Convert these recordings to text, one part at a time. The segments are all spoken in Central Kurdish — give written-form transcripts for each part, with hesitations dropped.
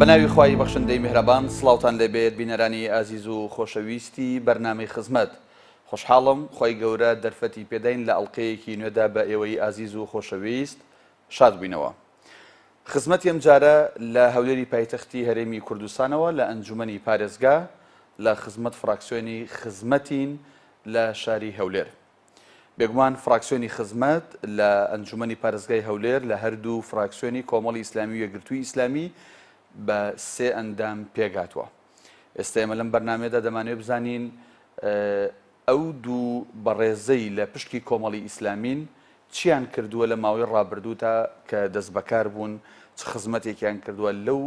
بە ناوی خوای بەخشندەی میهرەبان سڵاوتان لێبێت بینەرانی ئازیز و خۆشەویستی بەرنامەی خزمەت خۆشحاڵم خوای گەورە دەرفەتی پێداین لە ئەڵقەیەکی نوێدا بە ئێوەی ئازیز و خۆشەویست شاد بووینەوە. خزمەتی ئەمجارە لە هەولێری پایتەختی هەرێمی کوردستانەوە لە ئەنجومەنی پارێزگا لە خزمەت فراکسیۆنی خزمەتین لە شاری هەولێر. بێگومان فراکسیۆنی خزمەت لە ئەنجومەنی پارێزگای هەولێر لە هەردوو فراکسیۆنی کۆمەڵی ئیسلامی و یەکگرتووی ئیسلامی بە سێ ئەندام پێکهاتووە. ئێستا ئێمە لەم بەرنامەیەدا دەمانەوێت بزانین ئەو دوو بەڕێزەی لە پشکی کۆمەڵی ئیسلامین چیان کردووە لە ماوەی ڕابردوودا کە دەستبەکار بوون، چ خزمەتێکیان کردووە لەو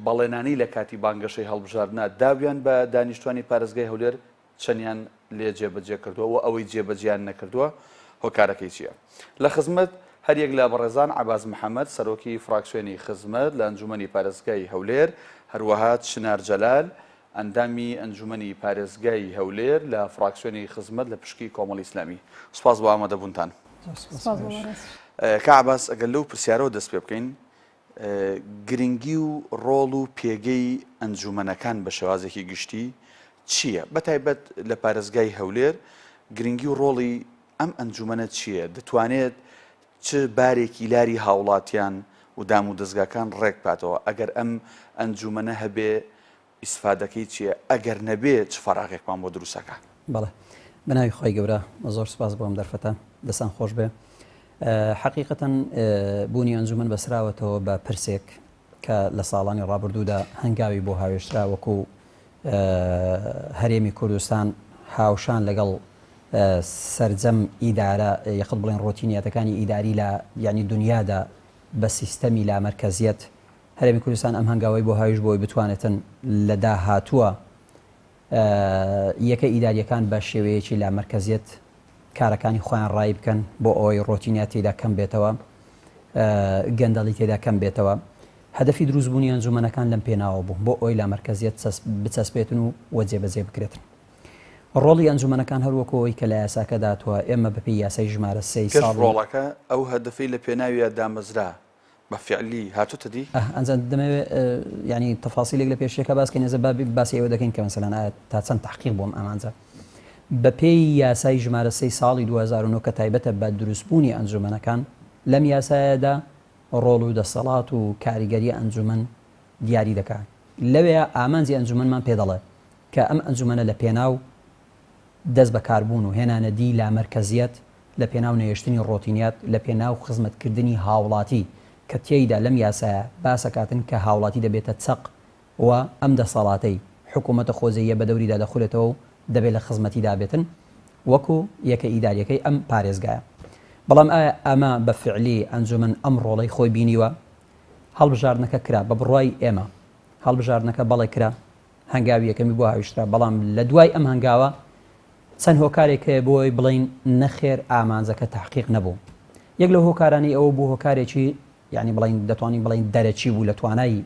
بەڵێنانەی لە کاتی بانگەشەی هەڵبژاردنا داویان بە دانیشتوانی پارێزگای هەولێر چەندیان لێ جێبەجێ کردووە و ئەوەی جێبەجێیان نەکردووە هۆکارەکەی چییە؟ لە خزمەت هەریەک لە بەڕێزان عەباس محەمەد سەرۆکی فراکسیۆنی خزمەت لە ئەنجومەنی پارێزگای هەولێر، هەروەها چنار جەلال ئەندامی ئەنجومەنی پارێزگای هەولێر لە فراکسیۆنی خزمەت لە پشکی کۆمەڵی ئیسلامی. سوپاس بۆ ئامادەبوونتان. سوپاس بۆ بەڕێز. کاک عەباس ئەگەر لەو پرسیارەوە دەست پێ بکەین، گرنگی و ڕۆڵ و پێگەی ئەنجومەنەکان بە شێوازێکی گشتی چییە؟ بە تایبەت لە پارێزگای هەولێر گرنگی و ڕۆڵی ئەم ئەنجومەنە چییە؟ دەتوانێت چ بارێکی لاری هاوڵاتیان و دام و دەزگاکان ڕێک بکاتەوە؟ ئەگەر ئەم ئەنجومەنە هەبێ ئیسفادەکەی چیە؟ ئەگەر نەبێ چ فەراغێکمان بۆ دروست ئەکا؟ بەڵێ بەناوی خوای گەورە زۆر سوپاس بۆ ئەم دەرفەتە دەستان خۆش بێ حەقیقەتەن بوونی ئەنجومەن بەسراوەتەوە بە پرسێک کە لە ساڵانی ڕابردوودا هەنگاوی بۆ هاوێشترا وەکو هەرێمی کوردستان هاوشان لەگەڵ سەرجەم ئیدارە یەخت بڵێن ڕۆتینیاتەکانی ئیداری لە یعنی دنیادا بە سیستەمی لامەرکەزیەت هەرێمی کوردستان ئەم هەنگاوەی بۆ هاویشت بۆ ئەوەی بتوانێتن لە داهاتووە یەکە ئیدارییەکان بە شێوەیەکی لامەرکەزیەت کارەکانی خۆیان ڕایی بکەن بۆ ئەوەی ڕۆتینیات تێدا کەم بێتەوە، گەندەڵی تێدا کەم بێتەوە. هەدەفی دروستبوونی ئەنجومەنەکان لەم پێناوە بوو بۆ ئەوەی لامەرکەزیەت بچەسپێتن و و جێبەجێ بکرێتن. ڕۆڵی ئەنجومەنەکان هەر وەکو ئەوەی کە لە یاساکەدا هاتووە ئێمە بەپێی یاسای ژمارە سێی پێش ساڵی. ڕۆڵەکە ئەو هەدەفەی لە پێناویا دامەزرا بە فیعلی هاتۆتە دی؟ ئه ئەنجا دەمەوێ یانی تەفاسیلێک لە پێشیەکە باس کەین ئێستا با باسی ئەوە دەکەین کە مەسەلەن ئایا تا چەند تەحقیق بۆ ئەم ئامانجە بە پێی یاسای ژمارە سێی ساڵی 2009 کە تایبەتە بە دروستبوونی ئەنجومەنەکان لەم یاسایەدا ڕۆڵ و دەسەڵات و کاریگەری ئەنجومەن دیاری دەکا لەوێ ئامانجی ئەنجومەنمان پێ دەڵێ کە ئەم ئەنجومەنە لە پێناو دەست بەکاربوون و هێنانەدی لامەرکەزیەت لە پێناو نەهێشتنی ڕۆتینیات، لە پێناو خزمەتکردنی هاوڵاتی کە تێیدا لەم یاسایە باسەکاتن کە هاوڵاتی دەبێتە چەق و ئەم دەسەڵاتەی حکومەتە خۆجێیە بەدەوریدا دەخولێتەوە و دەبێت لە خزمەتیدا بێتن وەکو یەکە ئیداریەکەی ئەم پارێزگایە. بەڵام ئایا ئەمە بە فعلی ئەنجومەن ئەم ڕۆڵەی خۆی بینیوە؟ هەڵبژاردنەکە کرا بە بڕوای ئێمە هەڵبژاردنەکە بەڵێ کرا، هەنگاوی یەکەمی بۆ هاویشترا، بەڵام لە دوای ئەم هەنگاوە چەند هۆکارێک هەیە بۆ ئەوەی بڵێین نەخێر ئامانجەکە تەحقیق نەبوو. یەک لەو هۆکارانەی ئەوە بوو هۆکارێکی یانی بڵێین دەتوانین بڵێین دەرەکی بوو لە توانای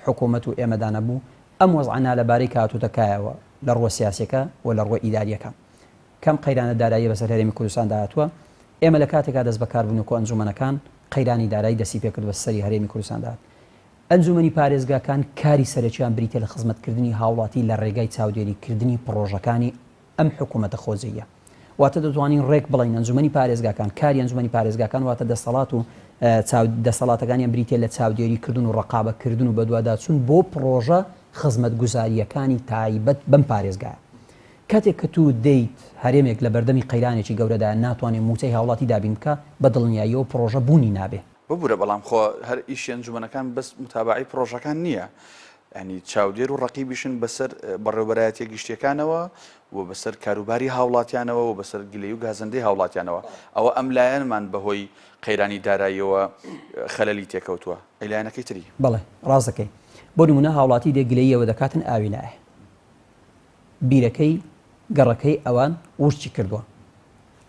حکوومەت و ئێمەدا نەبوو، ئەم وەزعە نالەبارەی کە هاتووتە کایەوە لە ڕووە سیاسیەکە و لە ڕووە ئیداریەکە. کەم قەیرانە داراییە بەسەر هەرێمی کوردستاندا هاتووە، ئێمە لە کاتێکا دەستبەکار بووین وەکوو ئەنجوومەنەکان قەیرانی دارایی دەستی پێکرد بە سەری هەرێمی کوردستاندا هات. ئەنجومەنی پارێزگاکان کاری سەرەکیان بریتیە لە خزمەتکردنی هاوڵاتی لە ڕێگای چاودێری کردنی پڕۆژەکانی ئەم حکومەتە خۆجێیە. واتە دەتوانین ڕێک بڵێین ئەنجومەنی پارێزگاکان کاری ئەنجومەنی پارێزگاکان واتە دەسەڵات و دەسەڵاتەکانیان بریتیە لە چاودێری کردن و ڕەقابە کردن و بەدواداچوون بۆ پڕۆژە خزمەتگوزارییەکانی تایبەت بەم پارێزگایە. کاتێک کە تو دێیت هەرێمێک لە بەردەمی قەیرانێکی گەورەدایە ناتوانێ موچەی هاوڵاتی دابین بکا بە دڵنیاییەوە پڕۆژە بوونی نابێ. ببورە بەڵام خۆ هەر ئیشی ئەنجومەنەکان بەس متابەعەی پڕۆژەکان نییە یانی چاودێر و ڕەقیبیشن بەسەر بەڕێوبەرایەتیە گشتیەکانەوە و بەسەر کاروباری هاوڵاتیانەوە و بەسەر گلەی و گازەندەی هاوڵاتیانەوە ئەوە ئەم لایەنمان بەهۆی قەیرانی داراییەوە خەلەلی تێکەوتووە ئەی لایەنەکەی تری؟ بەڵێ ڕاست دەکەی بۆ نمونە هاوڵاتی دێ گلەییەوە دەکاتن ئاوی نایە بیرەکەی گەڕەکەی ئەوان وشکی کردووە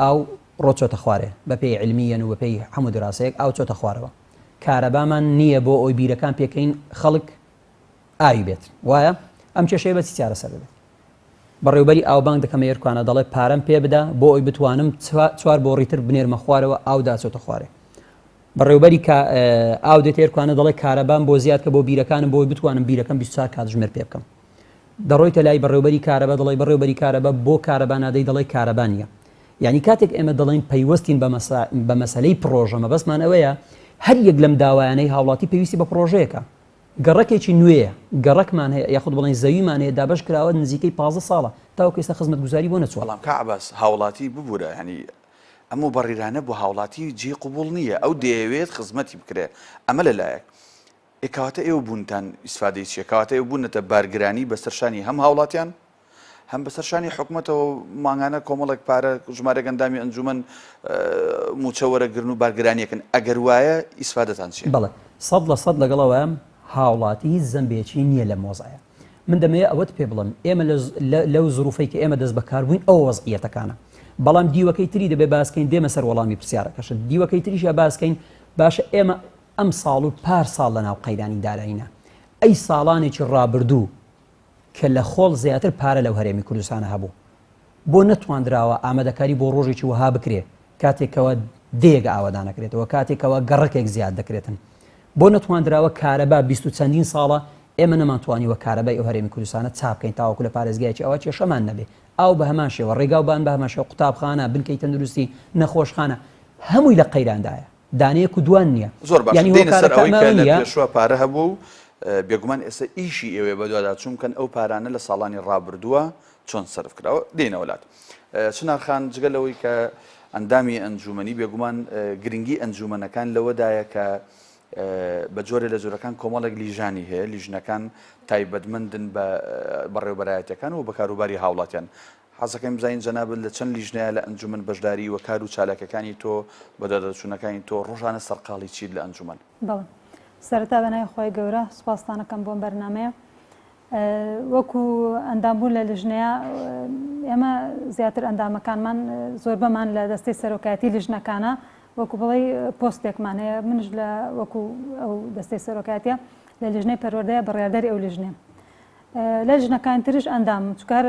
ئاو ڕۆ چۆتە خوارێ بە پێی علمیەن و بە پێی هەموو دراسەیەک ئاو چۆتە خوارەوە کارەبامان نییە بۆ ئەوی بیرەکان پێکەین خەڵک ئاوی بێت وایە ئەم کێشەیە بە چی چارەسەر دەبێت بەڕێوبەری ئاو بانگ دەکەمە یەرکانە دەڵێ پارەم پێ بدە بۆ ئەوی بتوانم چوار بۆڕی تر بنێرمە خوارەوە ئاو داچۆتە خوارێ. بەڕێوبەری ئاو دێتە ئێرکانە دەڵێ کارەبام بۆ زیاد کە بۆ بیرەکانم بۆی بتوانم بیرەکەم 24 کاتژمێر پێ بکەم. دەڕۆیتە لای بەڕێوبەری کارەبا دەڵێی بەڕێوبەری کارەبا بۆ کارەبا نادەی دەڵێ کارەبا نییە. یانی کاتێک ئێمە دەڵێین پەیوەستین بە مەسەلەی پڕۆژە مەبەستمان ئەوەیە هەر یەک لەم داوایانەی هاوڵاتی پێویستی بە پڕۆژەیەکە. گەڕەکێکی نوێیە، گەڕەکمان هەیە یاخود بڵێین زەویمان هەیە دابەش کراوە نزیکەی 15 ساڵە تاوەکو ئێستا خزمەتگوزاری بۆ نەچووە. بەڵام کاک عەباس هاوڵاتی ببورە یانی ئەم موبەڕیرانە بۆ هاوڵاتی جێی قبوڵ نییە ئەو دەیەوێت خزمەتی بکرێ ئەمە لە لایەک ئێ کەواتە ئێوە بوونتان ئیسفادەی چیە؟ کەواتە ئێوە بوونەتە بارگرانی بەسەر شانی هەم هاوڵاتیان هەم بەسەر شانی حکومەتەوە مانگانە کۆمەڵێک پارە ژمارەێک ئەندامی ئەنجومەن موچە وەرەگرن و بارگرانیەکن ئەگەر وایە ئیسفادەتان چیە؟ بەڵێ 100% لەگەڵ ئەوەم هاوڵاتی هیچ زەمبێکی نییە لەم وەزعەیە من دەمەوێت ئەوەت پێ بڵێم ئێمە لەو زروفەی کە ئێمە دەست بەکاربووین ئەو وەزعیەتەکانە بەڵام دیوەکەی تری دەبێ باسکەین دێمە سەر وەڵامی پرسیارەکەشت دیوەکەی تریشە باسکەین باشە ئێمە ئەمساڵ و پار ساڵ لەناو قەیرانی دارایینە، ئەی ساڵانێکی ڕابردوو کە لە خۆڵ زیاتر پارە لەو هەرێمی کوردستانە هەبوو، بۆ نەتواندراوە ئامادەکاری بۆ ڕۆژێکی وەها بکرێ کاتێک کەوا دێیەک ئاوەدانەکرێتەوە، کاتێک کەوا گەڕەکێک زیاد دەکرێتن؟ بۆ نەتواندراوە کارەبا 20 و چەندین ساڵە ئێمە نەمانتوانیوە کارەبای ئەو هەرێمی کوردستانە چا بکەین تاوەکو لە پارێزگایەکی ئەوا کێشەمان نەبێ، ئاو بە هەمان شێوە، ڕێگاو بان بە هەمان شێوە، قوتابخانە، بنکەی تەندروستی، نەخۆشخانە، هەمووی لە قەیراندایە. دانەیەک و دوان نییە. زۆر باشە یانی دێینە سەر هۆکارەکە ئەوەی ئەمە کە لە نییە. پێشوە پارە هەبووە و بێگومان ئێستا ئیشی ئێوەیە بەدواداچوون بکەن ئەو پارانە لە ساڵانی ڕابردووە چۆن سەرف کراوە دێینەوە لات چنار خان جگە لەوەی کە ئەندامی ئەنجومەنی بێگومان گرنگی ئەنجومەنەکان لەوەدایە کە بە جۆرێ لە جۆرەکان کۆمەڵێک لیژانی هەیە لیژنەکان تایبەتمەندن بە بەڕێوبەرایەتەکان و بەکاروباری هاوڵاتیان حەزەکەین بزانین جەنابت لە چەند لیژنەیە لە ئەنجومەن بەشداری وە کار و چالاکیەکانی تۆ، بەدواداچوونەکانی تۆ، ڕۆژانە سەرقاڵی چیت لە ئەنجومەن؟ بەڵێ سەرەتا بەناوی خوای گەورە سوپاستان ئەکەم بۆم بەرنامەیە وەکو ئەندام بوون لە لژنەیە ئێمە زیاتر ئەندامەکانمان زۆربەمان لە دەستەی سەرۆکایەتی لژنەکانە وەکو بڵێ پۆستێکمان هەیە منش لە وەکو ئەو دەستەی سەرۆکایەتە لە لیژنەی پەروەردەیە بڕیاردەری ئەو لیژنەیە لە لیژنەکانی تریش ئەندامم چونکە هەر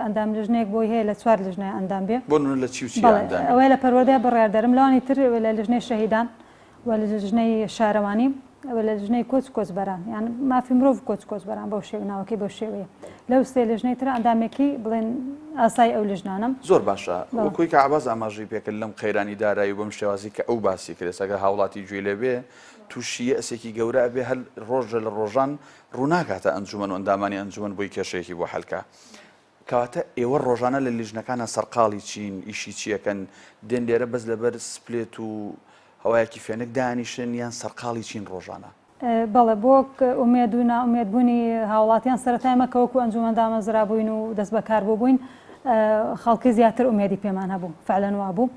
ئەندام لیژنەیەک بۆی هەیە لە چوار لیژنە ئەندام بێ. بۆ نمونە لە چی و چی بەڵێ ئەندامی؟ ئەوەیە لە پەروەردەیە بڕیاردەرم لەوانی تر لە لیژنەی شەهیدان و لە لیژنەی شارەوانی و لە لیژنەی کۆچ و کۆچبەران یان مافی مرۆڤ و کۆچ و کۆچبەران بەو شێوە ناوەکەی بەو شێوەیە لەو سێ لیژنەی تر ئەندامێکی بڵێن ئاسایی ئەو لیژنانەم. زۆر باشە بەڵێ. وەکوی کە عەباس ئاماژەی پێکرد لەم قەیرانی دارایی و بەم شێوازی کە ئەو باسی کرد ئێستا گەر هاوڵاتی گوێی لێ بێ تووشی یەئسێکی گەورە ئەبێ هەر ڕۆژە لە ڕۆژان ڕووناکاتە ئەنجومەن و ئەندامانی ئەنجومەن بۆی کێشەیەکی بۆ حەل کا. کەواتە ئێوە ڕۆژانە لە لیژنەکانا سەرقاڵی چین، ئیشی چی ئەکەن؟ دێن لێرە بەس لەبەر سپلێت و هەوایەکی فێنک دانیشن یان سەرقاڵی چین ڕۆژانە؟ بەڵێ، بۆ ئومێد و نائومێد بوونی هاوڵاتیان سەرەتا ئێمە کە وەکو ئەنجومەن دامەزرابووین و دەست بەکار بووبووین خەڵکی زیاتر ئومێدی پێمان هەبوو، فعلەن وابوو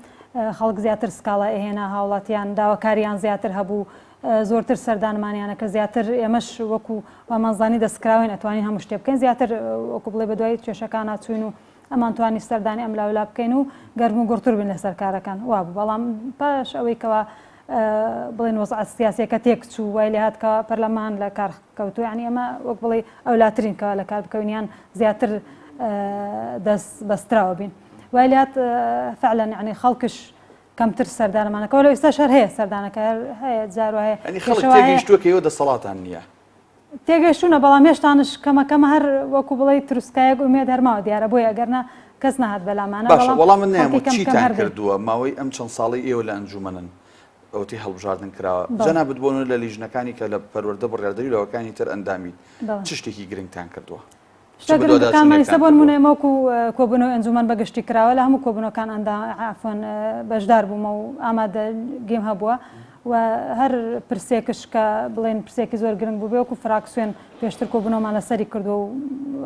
خەڵک زیاتر سکاڵای ئەهێنا، هاوڵاتیان داواکاریان زیاتر هەبوو، زۆرتر سەردانمانیانە کە زیاتر ئێمەش وەکو وامانزانی دەستکراوین ئەتوانین هەموو شتێ بکەین زیاتر وەکو بڵێ بەدوای کێشەکانا چوین و ئەمانتوانی سەردانی ئەم لاولا بکەین و گەرم و گوڕتر بین لەسەر کارەکان وابوو بەڵام پاش ئەوەی کەوا بڵێن وەزعە سیاسیەکە تێک چوو وای لێهات کە پەرلەمان لە کار کەوتو یعنی ئێمە وەک بڵێ ئەولاترین کەوا لە کار بکەوین یان زیاتر دەست بەستراوە بین وای لێهات فعلا یعنی خەڵکش کەمتر سەردانمانەکە وەلو ئێستاش هەر هەیە سەردانەکە هەر هەیە جار وایە یانی خەڵک کێشە وایە تێگەیشتووە کە ئێوە دەسەڵاتان نییە. تێگەیشتوونە بەڵام هێشتانش کەمە کەمە هەر وەکو بڵێی تروسکایەک ئومێد هەر ماوە دیارە بۆیە ئەگەر نا کەس نەهات بەلامانە باشە بەڵام وەڵامت خەڵکی نایەمەوە کەم کەم چیتان هەر دێن. کردووە ماوەی ئەم چەند ساڵەی ئێوە لە ئەنجومەنن ئەوەتەی هەڵبژاردن کراوە بەڵێ. جەنابت بۆ نمونە لە لیژنەکانی کە لە پەروەردە بڕیاردەری و لەوەکانی تر ئەندامیت بەڵێ. چ شتێکی گرنگتان کردووە؟ چ شتە گرنگەکانمان بەدواداچوونێکتان ئیستا بۆ نموونە کردووە؟ ئێمە وەکو کۆبوونەوەی ئەنجوومەن بە گشتی کراوە لە هەموو کۆبوونەوەکان ئەندا عەفوەن بەشدار بوومە و ئامادەگیم هەبووە و هەر پرسێکش کە بڵێن پرسێکی زۆر گرنگ بووبێ وەکو فراکسیۆن پێشتر کۆبوونەوەمان لەسەری کردووە و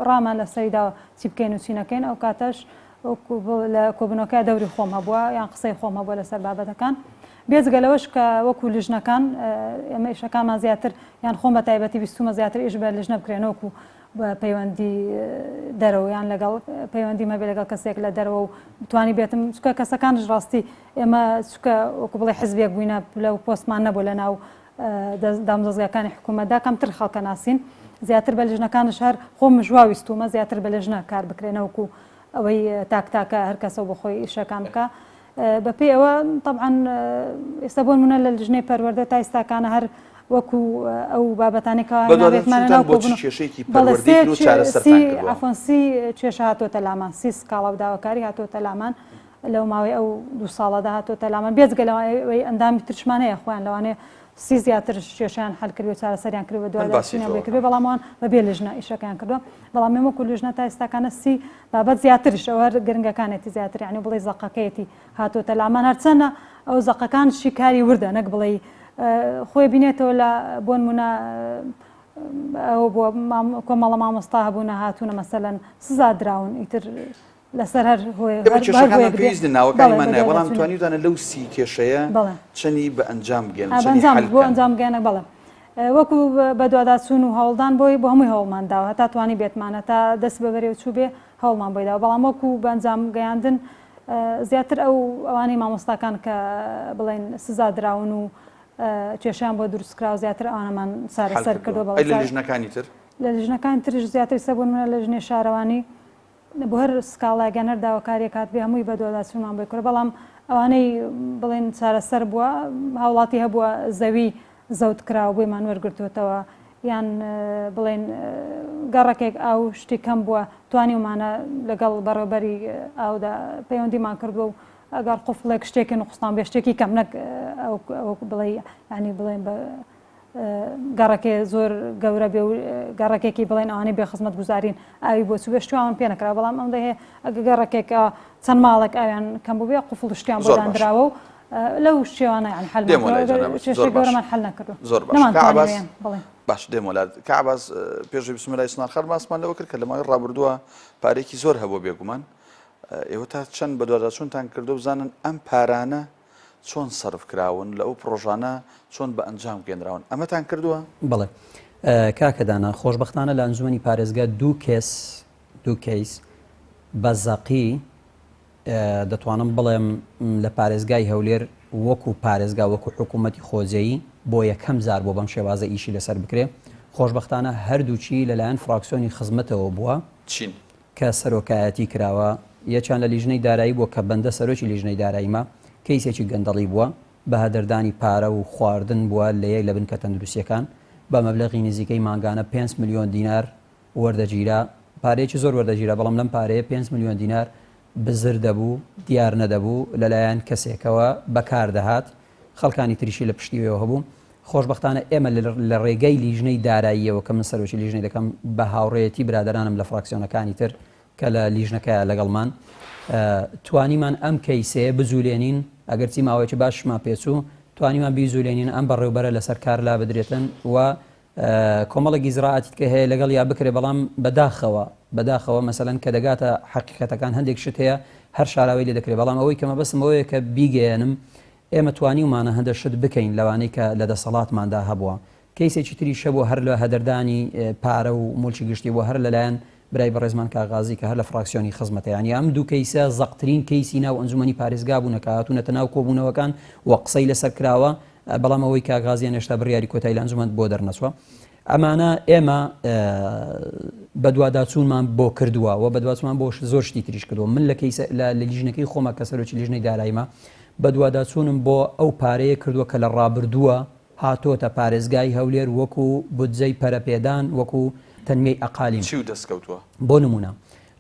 ڕامان لەسەری داوە چی بکەین و چی نەکەین ئەو کاتەش وەکو لە کۆبوونەوەکە دەوری خۆم هەبووە یان قسەی خۆم هەبووە لەسەر بابەتەکان بێجگە لەوەش کە وەکو لیژنەکان ئێمە ئیشەکانمان زیاتر یان خۆم بە تایبەتی ویستومە زیاتر ئیش بە لیژنە بکرێن وەکو بە پەیوەندی دەرەوە یان لەگەڵ پەیوەندیم هەبێ لەگەڵ کەسێک لە دەرەوە و توانی بێتم چکە کەسەکانش ڕاستی ئێمە چکە وەکو بڵێ حزبێک بووینە پلە و پۆستمان نەبوو لە ناو دامودەزگاکانی حکوومەتدا کەمتر خەڵکە ناسین زیاتر بە لیژنەکانش هەر خۆم مژوا ویستومە زیاتر بە لیژنە کار بکرێنەوەکو ئەوەی تاک تاکە هەر کەسەو بۆ خۆی ئیشەکان بکە. بەپێی ئەوە تەبعەن ئێستا بۆ نمونە لە لیژنەی پەروەردە تا ئێستاکانە هەر وەکو ئەو بابەتانەی کە بەدواداچوونتان ناو بۆ چ کۆبوون کێشەیەکی بەڵێ پەروەردەی سێ کرد و چارەسەرتان سی کردووە؟ عەفوەن سی کێشە هاتۆتە لامان سی سکاڵا و داواکاری هاتۆتە لامان لەو ماوەی ئەو دوو ساڵەدا هاتۆتە لامان بێجگە لەوەی ئەندامی ترشمان هەیە خۆیان لەوانەیە سی زیاتر کێشەیان حەل کردوە چارەسەریان کردوە من باسی بەدواداچوونیان تۆ بۆی کردوە ئەکەم. بەڵام ئەوان بەبێ لیژنە ئیشەکەیان کردوە بەڵام ئێمە وەکو لیژنە تا ئێستاکانە سی بابەت زیاتریش ئەوە هەر گرنگەکانێتی زیاتر یانی بڵێی زەقەکەیەتی هاتۆتە لامان هەرچەندە ئەو زەقەکان شیکاری وردە نەک بڵێی خۆی بینێتەوە لە بۆنمونە ئەوە بووە کۆمەڵە مامۆستا هەبوونە هاتوونە مەسەلەن سزا دراون ئیتر لەسەر هەر هۆیە ئێمە هەر کێشەکانمان هۆیەک بێ پێویست نیە بەڵێ ناوەکانیمان نایە بەڵام بەدواداچوونی توانیوتانە لەو سی کێشەیە بەڵێ چەنی بە ئەنجام بگەن بە چەنی ئەنجام حەل بۆ بکەن؟ ئەنجام بگەنە بەڵێ وەکو بەدواداچوون و هەوڵدان بۆی بۆ هەمووی هەوڵمان داوە هەتا توانی بێتمان هەتا دەست بە بەرێوە چوو بێ هەوڵمان بۆی داوە بەڵام وەکو بە ئەنجام گەیاندن زیاتر ئەو ئەوانەی مامۆستاکان کە بڵێن سزا دراون و کێشەیان بۆ دروست کراوە زیاتر ئەوانەمان حەل چارەسەر کردووە کردووە بەڵێ ئەی لە چار لیژنەکانی تر؟ لە لیژنەکانی تریش زیاتر ئیستا بۆ نموونە لە لیژنەی شارەوانی بۆ هەر سکاڵایەک یان هەر داواکاریەک هاتبێ هەمووی بەدواداچوونمان بۆی کردوە بەڵام ئەوانەی بڵێن چارەسەر بووە هاوڵاتی هەبووە زەوی زەوت کراوە بۆیمان وەرگرتووەتەوە یان بڵێن گەڕەکێک ئاو شتی کەم بووە توانیومانە لەگەڵ بەڕێوبەری ئاودا پەیوەندیمان کردووە و ئەگەر قفڵێک شتێکی نوقستان بێ شتێکی کەم نەک ئەو بڵێ ینی بڵێن بە گەڕەکێ زۆر گەورە بێ و گەڕەکێکی بڵێن ئەوانەی بێ خزمەت گوزارین ئاوی بۆ چوو بێ شتیان پێ نەکرا بەڵام ئەم دەهێ ئەگە گەڕەکێک چەند ماڵێک ئاویان کەم بوو بێ قفڵ شتیان بۆ زۆر باش دانراوە و لەو شێوانە یان حەلمان دێمەوە لای کردووە جەنابت کێشەی زۆر باش گەورەمان حەل نەکردووە زۆر باش کاک عەباس نەمانتوانیوە یان بڵێ باش دێمەوە لات کاک عەباس پێش ئەوەی بچمە لای سنار خان باسمان لەوە کرد کە لە ماوەی ڕابردووە پارەیەکی زۆر هەبووە بێگومان ئێوە تا چەند بەدواداچوونتان کردووە بزانن ئەم پارانە چۆن سەرف کراون، لە ئەو پڕۆژانە چۆن بە ئەنجام گەێنراون، ئەمەتان کردووە؟ بەڵێ کاکە دانا، خۆشبەختانە لە ئەنجومەنی پارێزگا دوو کێس، دوو کەیس، بە زەقی دەتوانم بڵێم لە پارێزگای هەولێر وەکو پارێزگا وەکو حکوومەتی خۆجێیی بۆ یەکەم جار بۆ بەم شێوازە ئیشی لەسەر بکرێ خۆشبەختانە هەردووکی لەلایەن فراکسیۆنی خزمەتەوە بووە. چین؟ کە سەرۆکایەتی کراوە، یەکیان لە لیژنەی دارایی بووە کە بەندە سەرۆکی لیژنەی داراییمە، کەیسێکی گەندەڵی بووە، بە هەدەردانی پارە و خواردن بووە لە یەک لە بنکە تەندروستییەکان، بە مەبلەغی نزیکەی مانگانە پێنج ملیۆن دینار وەردەگیرا، پارەیەکی زۆر وەردەگیرا، بەڵام لەم پارەیە پێنج ملیۆن دینار بزر دەبوو، دیار نەدەبوو، لەلایەن کەسێکەوە بەکار دەهات، خەڵکانی تریشی لە پشتیوەوە هەبوو. خۆشبەختانە ئێمە لە ڕێگەی لیژنەی داراییەوە کە من سەرۆکی لیژنەی دەکەم بە هاوڕێیەتی برادەرانم لە فراکسیۆنەکانی تر کە لە لیژنەکەیە لەگەڵمان توانیمان ئەم کەیسەیە بجولێنین ئەگەرچی ماوەیەکی باشمان پێچوو توانیمان بیجولێنین ئەم بەڕێوبەرە لەسەر کار لا بدرێتن و کۆمەڵێک ئیجرائاتی تکە هەیە لەگەڵ یا بکرێ بەڵام بەداخەوە بەداخەوە مەسەلەن کە دەگاتە حەقیقەتەکان هەندێک شت هەیە هەر شاراوەی لێ دەکرێت بەڵام ئەوەی کە مەبەستم ئەوەیە کە بیگەیەنم ئێمە توانیومانە هەندە شت بکەین لەوانەی کە لە دەسەڵاتماندا هەبووە. کەیسێکی تریش هەبوو هەر لە هەدەردانی پارە و موڵکی گشتی بووە هەر لەلایەن برای بەڕێزمان کاک غازی کە هەر لە فراکسیۆنی خزمەتە یانی ئەم دوو کەیسە زەقترین کەیسی ناو ئەنجومەنی پارێزگا بوونە کە هاتوونەتە ناو کۆبوونەوەکان و قسەی لەسەر کراوە بەڵام ئەوەی کاک غازیان هێشتا بڕیاری کۆتایی لە ئەنجومەن بۆ دەرنەچووە. ئەمانە ئێمە بەدواداچوونمان بۆ کردووە و بەدواچومان بۆ زۆر شتی تریش کردووە من لە کەیسە لە لیژنەکەی خۆمە کە سەرۆکی لیژنەی داراییمە بەدواداچوونم بۆ ئەو پارەیە کردووە کە لە ڕابردووە هاتۆتە پارێزگای هەولێر وەکو بودجەی پەرەپێدان وەکو تەنمیەی ئەقالیم چی و دەستکەوتووە؟ بۆ نمونە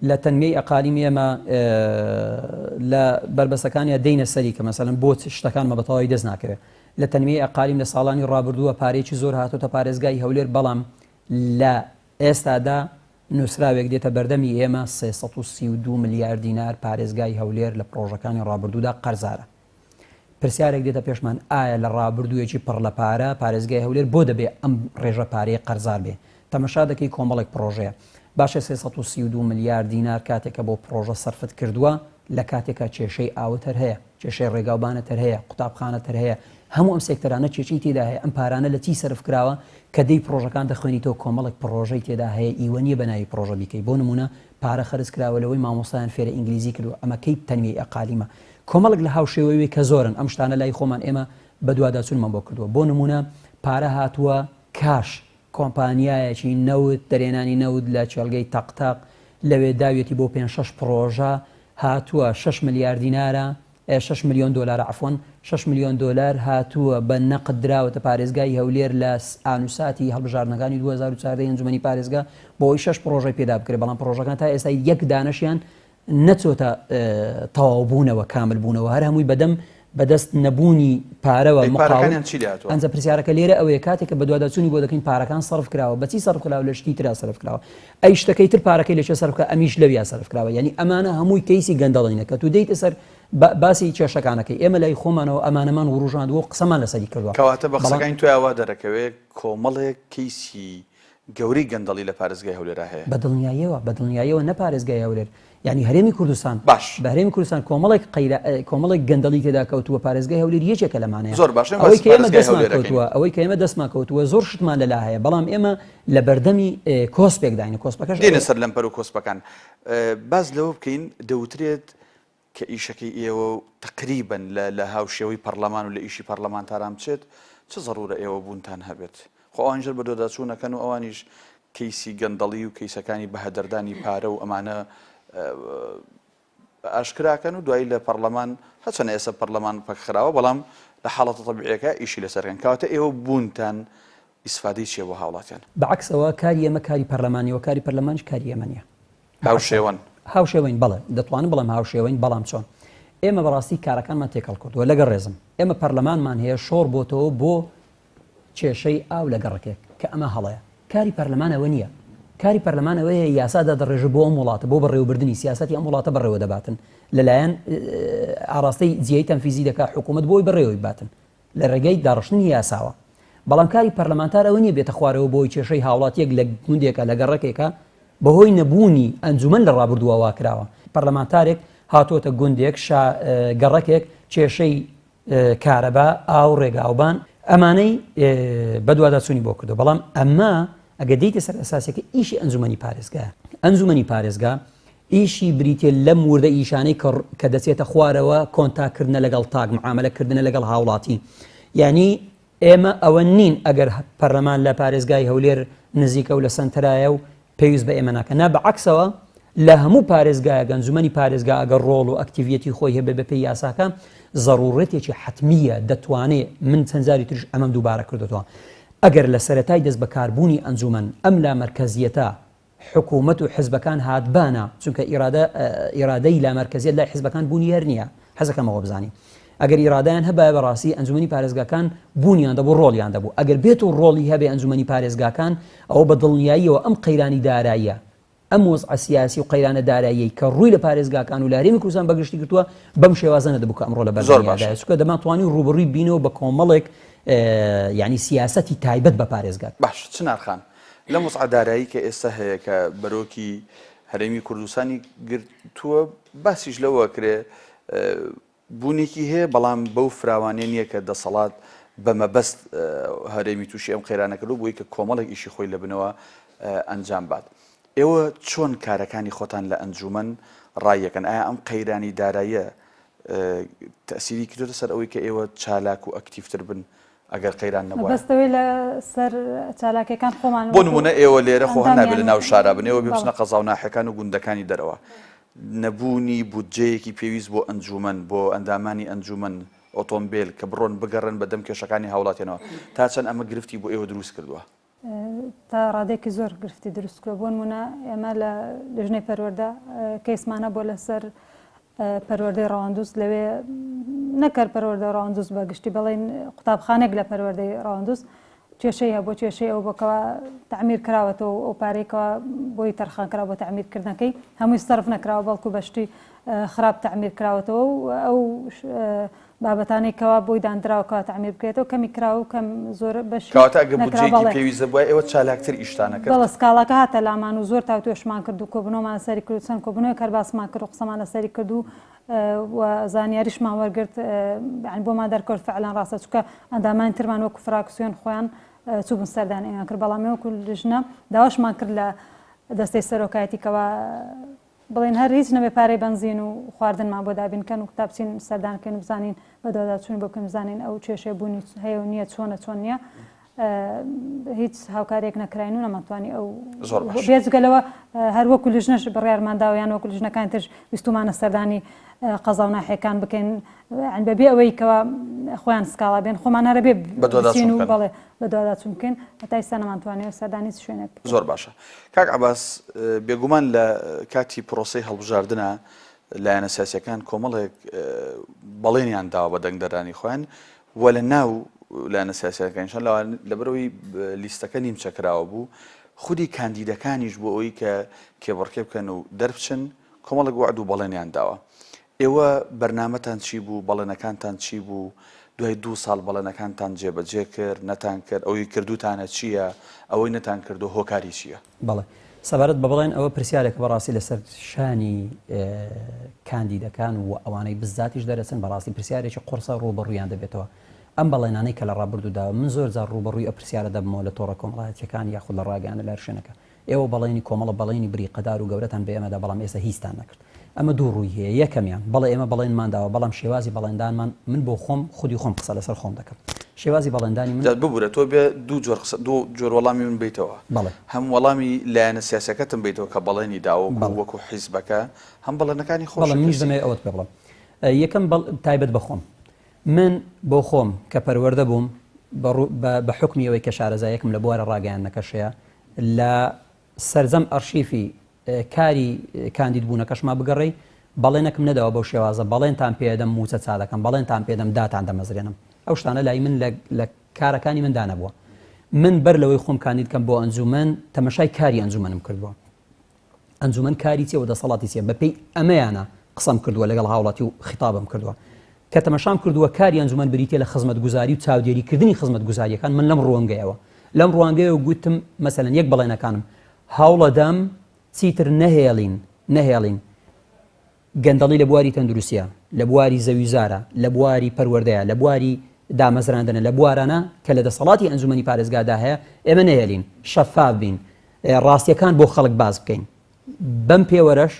لە تەنمیەی ئەقالیم ئێمە لە بەربەستەکانیا دێینە سەری کە مەسەلەن بۆ شتەکانمە بە تەواوی دەست ناکەوێت لە تەنمیەی ئەقالیم لە ساڵانی ڕابردووە پارەیەکی زۆر هاتۆتە پارێزگای هەولێر بەڵام لە ئێستادا نووسراوێک دێتە بەردەمی ئێمە 332 ملیار دینار پارێزگای هەولێر لە پڕۆژەکانی ڕابردوودا قەرزارە. پرسیارێک دێتە پێشمان ئایا لە ڕابردوویەکی پڕ لە پارە پارێزگای هەولێر بۆ دەبێ ئەم ڕێژە پارەیە قەرزار بێ؟ تەمەشا دەکەی کۆمەڵێک پڕۆژەیە باشە 332 ملیار دینار کاتێکە بۆ پڕۆژە سەرفت کردووە لە کاتێکا کێشەی ئاوت هەر هەیە کێشەی ڕێگاوبانت هەر هەیە قوتابخانەت هەر هەیە هەموو ئەم سێکتەرانە کێشەی تێدا هەیە ئەم پارانە لە چی سەرف کراوە کە دێی پڕۆژەکان دەخوێنیتەوە کۆمەڵێک پڕۆژەی تێدا هەیە ئیوە نییە بە ناوی پڕۆژە بیکەی بۆ نموونە پارە خەرج کراوە لەوەی مامۆستایان فێرە ئینگلیزی کردووە ئەمە کەی تەنمیەی ئەقالیمە کۆمەڵێک لە هاوشێوەی کە زۆرن ئەم شتانە لای خۆمان ئێمە بەدواداچوونمان بۆ کردووە بۆ نموونە پارە هاتووە کاش کۆمپانیایەکی نەوت دەرێنانی نەوت لە کێڵگەی تەق تەق لەوێ داویەتی بۆ پێنج شەش پڕۆژە هاتووە شەش ملیار دینارە. شەش ملیۆن دۆلارە عەفوەن شەش ملیۆن دۆلار هاتووە بە نەقد دراوەتە پارێزگای هەولێر لە ئانوساتی هەڵبژاردنەکانی 2014 ئەنجومەنی پارێزگا بۆ ئەوەی شەش پڕۆژەی پێدا بکرێت بەڵام پڕۆژەکان تا ئێستا یەک دانەشیان نەچۆتە تەواوبوونەوە کامل بوونەوە هەر هەمووی بەدەم بەدەست نەبوونی پارەوە ئەی مقاول پارەکانیان چی لێهاتووە؟ ئەنجا پرسیارەکە لێرە ئەوەیە کاتێک کە بەدواداچوونی بۆ دەکەین پارەکان سەرف کراوە بەچی سەرف کراوە لە شتی ترا سەرف کراوە ئەی شتەکەی تر پارەکەی لە کوێ سەرف کرا ئەمیش لەویا سەرف کراوە یعنی ئەمانە هەمووی کەیسی گەندەڵینە کە تو دێیتە سەر باسی کێشەکانەکەی ئێمە لای خۆمانەوە ئەمانەمان وروژاندووە و قسەمان لەسەری کردووە کەواتە بە بەڵام قسەکانی تۆیا وا دەرەکەوێ کۆمەڵێک کەیسی گەورەی گەندەڵی لە پارێزگای هەولێرا هەیە. بە دڵنیاییەوە، بە دڵنیاییەوە نە پارێزگای هەولێر، یانی هەرێمی کوردستان، باش. بە هەرێمی کوردستان کۆمەڵێک قەیرا، کۆمەڵێک گەندەڵی تێدا کەوتووە، پارێزگای هەولێر یەکێکە لەمانەیە. زۆر باش، ئێمە ئەوەی باسی کە ئێمە پارێزگای دەستمان هەولێر ئەکەین. کەوتووە، ئەوەی کە ئێمە دەستمان کەوتووە زۆر شتمان لەلا هەیە، بەڵام ئێمە لە بەردەمی کۆسپێکداین، کۆسپەکەش دێینە ئەوەیە. سەر لەمپەر و کۆسپەکان. باس لەوە بکەین، دەوترێت کە ئیشەکەی ئێوە تەقریبەن لە لە هاوشێوەی پەڕلەمان و لە ئیشی پەڕلەمانتاران بچێت، چ زەڕوورە ئێوە بوونتان هەبێت؟ خۆ ئەوانیش هەر بەدواداچوون ئەکەن و ئەوانیش کەیسی گەندەڵی و کەیسەکانی بەهەدەردانی پارە و ئەمانە ئاشکراکەن و دوایی لە پەڕلەمان هەرچەنە ئێستا پەڕلەمان پەکخراوە بەڵام لە حاڵەتە تەبیعیەکە ئیشی لەسەر کەن کەواتە ئێوە بوونتان ئیسفادەی چیە بۆ هاوڵاتیان؟ بە عەکسەوە کاری ئێمە کاری پەرلەمان نیە و کاری پەرلەمانیش کاری ئێمە نیە. هاوشێوەن؟ هاوشێوەین بەڵێ دەتوانم بڵێم هاوشێوەین بەڵام چۆن؟ ئێمە بەڕاستی کارەکانمان تێکەڵ کردووە لەگەڵ ڕێزم ئێمە پەرلەمانمان هەیە شۆڕ بۆتەوە بۆ کێشەی ئاو لە گەڕەکێک کە ئەمە هەڵەیە کاری پەرلەمان ئەوە نییە کاری پەرلەمان ئەوەیە یاسا دادەڕێژە بۆ ئەم وڵاتە بۆ بەڕێوەبردنی سیاسەتی ئەم وڵاتە بەڕێوە دەباتن لەلایەن ئاراستەی جیای تەنفیزی دەکا حکوومەت بۆی بەڕێوەی باتن لە ڕێگەی داڕشتنی یاساوە. بەڵام کاری پەرلەمانتار ئەوە نییە بێتە خوارەوە بۆی کێشەی هاوڵاتییەک لە گوندێکا، لە گەڕەکێکا بەهۆی نەبوونی ئەنجومەن لە ڕابردووە وا کراوە. پەرلەمانتارێک هاتۆتە گوندێک، شا، گەڕەکێک کێشەی کارەبا، ئاو، ڕێگاوبان، ئەمانەی بەدواداچوونی بۆ کردووە. بەڵام ئەمە ئەگەر دێیتە سەر ئەساسەکە ئیشی ئەنجومەنی پارێزگایە. ئەنجومەنی پارێزگا ئیشی بریتیە لەم وردە ئیشانەی کە کە دەچێتە خوارەوە کۆنتاک کردنە لەگەڵ تاک معامەلە کردنە لەگەڵ هاوڵاتی یعنی ئێمە ئەوە نین ئەگەر پەرلەمان لە پارێزگای هەولێر نزیکە و لە سەنتەرایە و پێویست بە ئێمە ناکە نا بە عەکسەوە لە هەموو پارێزگایەک ئەنجومەنی پارێزگا ئەگەر ڕۆڵ و ئەکتیڤیەتی خۆی هەبێ بەپێی یاساکە زەڕوڕەتێکی حەتمیە دەتوانێ من چەند جاری تریش ئەمەم دووبارە کردوتەوە ئەگەر لە سەرەتای دەست بەکاربوونی ئەنجومەن ئەم لامەرکەزیەتە حکومەت و حزبەکان هاتبانە چونکە ئیرادە ئیرادەی لامەرکەزیەت لای حزبەکان بوونی هەر نییە حەزەکەم ئەوە بزانی ئەگەر ئیرادەیان هەبایە بەڕاستی ئەنجومەنی پارێزگاکان بوونیان دەبوو ڕۆڵیان دەبوو ئەگەر بێت و ڕۆڵی هەبێ ئەنجومەنی پارێزگاکان ئەوە بە دڵنیاییەوە ئەم قەیرانی داراییە ئەم وەزعە سیاسی و قەیرانە داراییەی کە ڕووی لە پارێزگاکان و لە هەرێمی کوردستان بەگشتی گرتووە بەم شێوازە نەدەبوو کە ئەمڕۆ لە زۆر بەردەمیاندایە باشە چونکە دەمانتوانی ڕووبەڕووی بینەوە بە کۆمەڵێک یعنی سیاسەتی تایبەت بە پارێزگا. باش چنار خان لەم وەزعە دارایی کە ئێستا هەیە کە بەرۆکی هەرێمی کوردستانی گرتووە باسیش لەوە کرێ بوونێکی هەیە بەڵام بەو فراوانیە نییە کە دەسەڵات بە مەبەست هەرێمی تووشی ئەم قەیرانە کردو بۆی کە کۆمەڵێک ئیشی خۆی لە بنەوە ئەنجام بات. ئێوە چۆن کارەکانی خۆتان لە ئەنجومەن ڕایەکەن؟ ئایا ئەم قەیرانی داراییە تەئسیری کردۆتە سەر ئەوەی کە ئێوە چالاک و ئەکتیڤتر بن ئەگەر قەیران نەبوایە؟ مەبەست ئەوەی لە سەر چالاکیەکان خۆمان بۆ نمونە ئێوە لێرە خۆ هەر نابێت ئەندامیان لە ناو شارا بن، ئێوە بێ بەڵێ. بچنە قەزا و ناحیەکان و گوندەکانی دەرەوە. نەبوونی بودجەیەکی پێویست بۆ ئەنجومەن، بۆ ئەندامانی ئەنجومەن، ئۆتۆمبێل، کە بڕۆن بگەڕێن بە دەم کێشەکانی هاوڵاتیانەوە، تا چەند ئەمە گرفتی بۆ ئێوە دروست کردووە؟ تا ڕادەیەکی زۆر گرفتی دروست کردووە، بۆ نموونە ئێمە لە لیژنەی پەروەردە کەیسمان هەبووە لەسەر پەروەردەی ڕەواندوز لەوێ نەکەر پەروەردە ڕەواندوز بە گشتی بەڵێن قوتابخانێک لە پەروەردەی ڕەواندوز کێشەی هەبوو کێشەی ئەو بۆکەوە تعمیر کراوەتەوە ئەو پارەی کەوا بۆی تەرخان کراوە بۆ تعمیرکردنەکەی هەمووی سەرف نەکراوە بەڵکو بە شتی خراپ تعمیر کراوەتەوە و ئەو بابەتانەی کەوا بۆی داندراوە کەوا تەعمیر بکرێتەوە کەمی کراوە و کەم زۆر بەشی کەواتە ئەگەر نەکرا بودجەیەکی بەڵێ پێویست هەبوایە ئێوە چالاکتر ئیشتان ئەکرد؟ بەڵێ سکاڵاکە هاتە لامان و زۆر تاوتوێشمان کرد و کۆبوونەوەمان لەسەری کرد و چەند کۆبوونەوەیەک هەر باسمان کرد و قسەمان لەسەری کرد و و زانیاریشمان وەرگرت یانی بۆمان دەرکەوت فعلا ڕاستە چونکە ئەندامانی ترمان وەکو فراکسیۆن خۆیان چووبوون سەردانی ئەویان کرد بەڵام ئێمە وەکو لیژنە داواشمان کرد لە دەستەی سەرۆکایەتی کەوا بڵێن هەر هیچ نەبێ پارەی بەنزین و خواردنمان بۆ دابین کەن و تا بچین سەردان کەین و بزانین بەدواداچوونی بۆ بکەین بزانین ئەو کێشەیە بوونی هەیە و نییە چۆنە چۆن نییە. هیچ هاوکاریەک نەکراین و نەمانتوانی ئەو زۆر باش. بێجگە لەوە هەر وەکو لیژنەش بڕیارمان داوە یان وەکو لیژنەکانی ترش ویستومانە سەردانی قەزا و ناحیەکان بکەین یانی بەبێ ئەوەی کەوا خۆیان سکاڵا بێن خۆمان هەرە بێ بەدواداچوون بچین و بکەن. بەڵێ بەدواداچوون بکەین هەتا ئیستا نەمانتوانیوە سەردانی هیچ شوێنێک بکەین. زۆر باشە کاک عەباس بێگومان لە کاتی پرۆسەی هەڵبژاردنا لایەنە سیاسیەکان کۆمەڵێک بەڵێنیان داوە بە دەنگدەرانی خۆیان و لە ناو لایەنە سیاسیەکانیشان لەوان لەبەرەوەی لیستەکە نیمچە کراوە بوو خودی کاندیدەکانیش بۆ ئەوەی کە کێبڕکێ بکەن و دەربچن کۆمەڵێک وەعد و بەڵێنیان داوە ئێوە بەرنامەتان چی بوو بەڵێنەکانتان چی بوو دوای دوو ساڵ بەڵێنەکانتان جێبەجێ کرد نەتان کرد ئەوەی کردوتانە چییە ئەوەی نەتان کردو هۆکاری چییە؟ بەڵێ سەبارەت بە بەڵێن ئەوە پرسیارێکە بەڕاستی لەسەر شانی کاندیدەکان و ئەوانەی بزاتیش دەرەچن بەڕاستی پرسیارێکی قوڕسە ڕووبەڕوویان دەبێتەوە ئەم بەڵێنانەی کە لە ڕابردوودا من زۆر جار ڕووبەڕووی ئەو پرسیارە دەبمەوە لە تۆڕە کۆمەڵایەتیەکان یاخود لە ڕاگەیاندن لە هەر شوێنەکە ئێوە بەڵێنی کۆمەڵە بەڵێنی بریقەدار و گەورەتان بە ئێمە دا بەڵام ئێستا هیچتان نەکرد. ئەمە دوو ڕووی هەیە، یەکەمیان، بەڵێ ئێمە بەڵێنمان داوە بەڵام شێوازی بەڵێندانمان، من بۆ خۆم خودی خۆم قسە لەسەر خۆم دەکەم، شێوازی بەڵێندانی من. جا ببورە تۆ بێ دوو جۆر قسە دوو جۆر وەڵامی من بەیتەوە. بەڵێ. هەم وەڵامی لایەنە سیاسیەکەتم بەیتەوە کە بەڵێنی داوە وەکو بەڵێ. وەکو حیزبەکە، هەم بەڵێنەکانی بەڵێ خۆشت منیش کەسی. دەمەوێ ئەوەت پێ بڵێم. یەکەم بەڵ تایبەت بە خۆم. من بۆ خۆم کە پەروەردە بووم بە ڕوو بە بە حوکمی ئەوەی کە شارەزایەکم لە بوارە ڕاگەیاندنەکەش هەیە لە سەرجەم ئەرشیفی کاری کاندید بوونەکەشما بگەڕێی بەڵێنەکم نەداوە بەو شێوازە بەڵێنتان پێدەم مووچە چادەکەم بەڵێنتان پێدەم داتان دەمەزرێنم ئەو شتانە لای من لە کارەکانی مندا نەبووە من بەر لەوەی خۆم کاندید کەم بۆ ئەنجومەن تەمەشای کاری ئەنجومەنم کردووە ئەنجومەن کاری چیە و دەسەڵاتی چیە بەپێی ئەمەیانە قسەم کردووە لەگەڵ هاوڵاتی و خیتابم کردووە کە تەمەشام کردووە کاری ئەنجومەن بریتە لە خزمەتگوزاری و چاودێریکردنی خزمەتگوزاریەکان من لەم ڕوانگەیەوە لەم ڕوانگەیەوە گوتم مەسەلەن یەک بەڵێنەکانم هەوڵەدەم چیتر نەهێڵین نەهێڵین گەندەڵی لە بواری تەندروستیە لە بواری زەویوزارە لە بواری پەروەردەیە لە بواری دامەزراندنە لە بوارانە کە لە دەسەڵاتی ئەنجومەنی پارێزگادا هەیە ئێمە نەهێلین شەفاف بین ڕاستیەکان بۆ خەڵک باس بکەین بەم پێوەرەش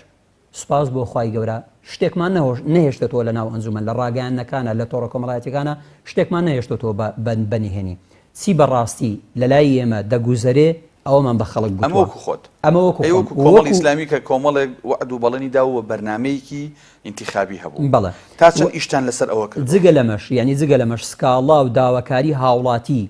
سوپاس بۆ خوای گەورە شتێکمان نەهێشتەوە لە ناو ئەنجومەن لە ڕاگەیاندنەکانە لە تۆڕە کۆمەڵایەتیەکانە شتێکمان نەهێشتەوە بە نهێنی چی بەڕاستی لەلای ئێمە دەگوزەرێ ئەوەمان بە خەڵک ئەمە گوتووە. وەکو خۆت. ئەمە وەکو ئەی خۆم. وەکو کۆمەڵی وەکو. ئیسلامی کە کۆمەڵێک وەعد و بەڵێنی داو و بەرنامەیەکی ئینتیخابی هەبوو. بەڵێ. تا چەند ئیشتان لەسەر ئەوە کردووە؟ جگە لەمەش، یانی جگە لەمەش سکاڵا و داواکاری هاوڵاتی،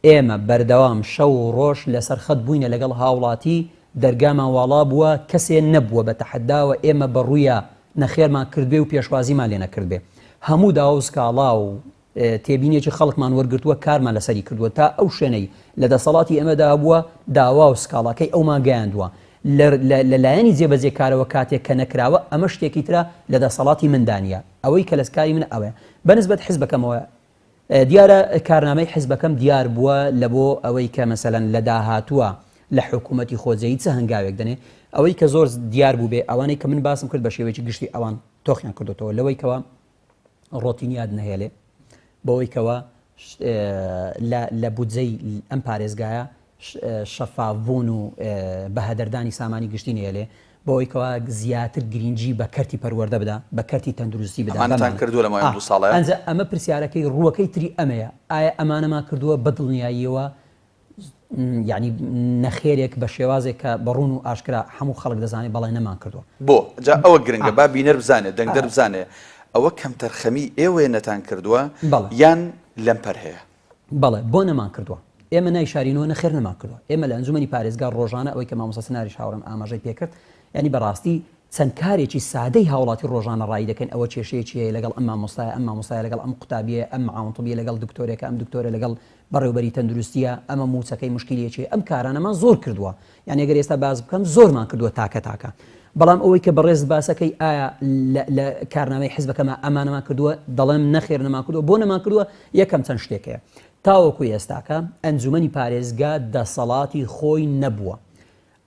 ئێمە بەردەوام شەو و ڕۆژ لەسەر خەت بووینە لەگەڵ هاوڵاتی، دەرگامان واڵا بووە، کەسێ نەبووە بە تەحەداوە ئێمە بە ڕوویا نەخێرمان کردبێ و پێشوازیمان لێ نەکردبێ. هەموو داوا و سکاڵا و تێبینیەکی خەڵکمان وەرگرتووە کارمان لەسەری کردووە تا ئەو شوێنەی لە دەسەڵاتی ئێمەدا هەبووە داوا و سکاڵاکەی ئەومان گەیاندووە لە لایەنی جێبەجێکارەوە کاتێک کە نەکراوە ئەمە شتێکی ترە لە دەسەڵاتی مندا نییە ئەوەی کە لە کاری من ئەوەیە بەنسبەت حزبەکەمەوە دیارە کارنامەی حزبەکەم دیار بووە لە بۆ ئەوەی کە مەسەلەن لە داهاتووە لە حکوومەتی خۆجێی چ هەنگاوێک دەنێ ئەوەی کە زۆر دیار بوو بێ ئەوانەی کە من باسم کرد بە شێوەیەکی گشتی ئەوان تۆخیان کردوتەوە لەوەی کەەوە ڕۆتینیات نەهێلێ بەوەی کەوا لە بودجەی ئەم پارێزگایە شەفاف بوون و بەهەدەردانی سامانی گشتی نێلێ بەوەی کەوا زیاتر گرنگی بە کەرتی پەروەردە بدا بە کەرتی تەندروستی بدا ئەمانەتان کردووە لە ماوەی دوو ساڵە ئەنجا ئەمە پرسیارەکەی ڕووەکەی تری ئەمەیە ئایا ئەمانەمان کردووە بە دڵنیاییەوە یانی نەخێرێک بە شێوازێک کە بە ڕوون و ئاشکرا هەموو خەڵک دەزانێت بەڵێ نەمان کردووە. بۆ؟ جا ئەوە گرنگە با بینەر بزانێت دەنگدەر بزانێ ئەوە کەمتەرخەمی ئێوەیە نەتان کردووە یان لەمپەر هەیە؟ بەڵێ بۆ نەمان کردووە؟ ئێمە نایشارینەوە نەخێر نەمان کردووە. ئێمە لە ئەنجومەنی پارێزگا ڕۆژانە ئەوەی کە مامۆستا سناریش هاوڕێم ئاماژەی پێکرد یانی بەڕاستی چەند کارێکی سادەی هاوڵاتی ڕۆژانە ڕایی دەکەین ئەوە کێشەیەکی هەیە لەگەڵ ئەم مامۆستایە ئەم مامۆستایە لەگەڵ ئەم قوتابیە ئەم معاون طبیە لەگەڵ دکتۆرێکە ئەم دکتۆرە لەگەڵ بەڕێوبەری تەندروستیە ئەمە موچەکەی مشکیلەیەکی ئەم کارانەمان زۆر کردووە یانی ئەگەر ئێستا باس بکەم زۆرمان کردووە تاکە تاکە بەڵام ئەوەی کە بەڕێزت باسەکەی ئایا لە کارنامەی حزبەکەمان ئەمانەمان کردووە دەڵێم نەخێر نەمان کردووە بۆ نەمان کردووە یەکەم چەند شتێک هەیە تاوەکو ئێستاکە ئەنجومەنی پارێزگا دەسەڵاتی خۆی نەبووە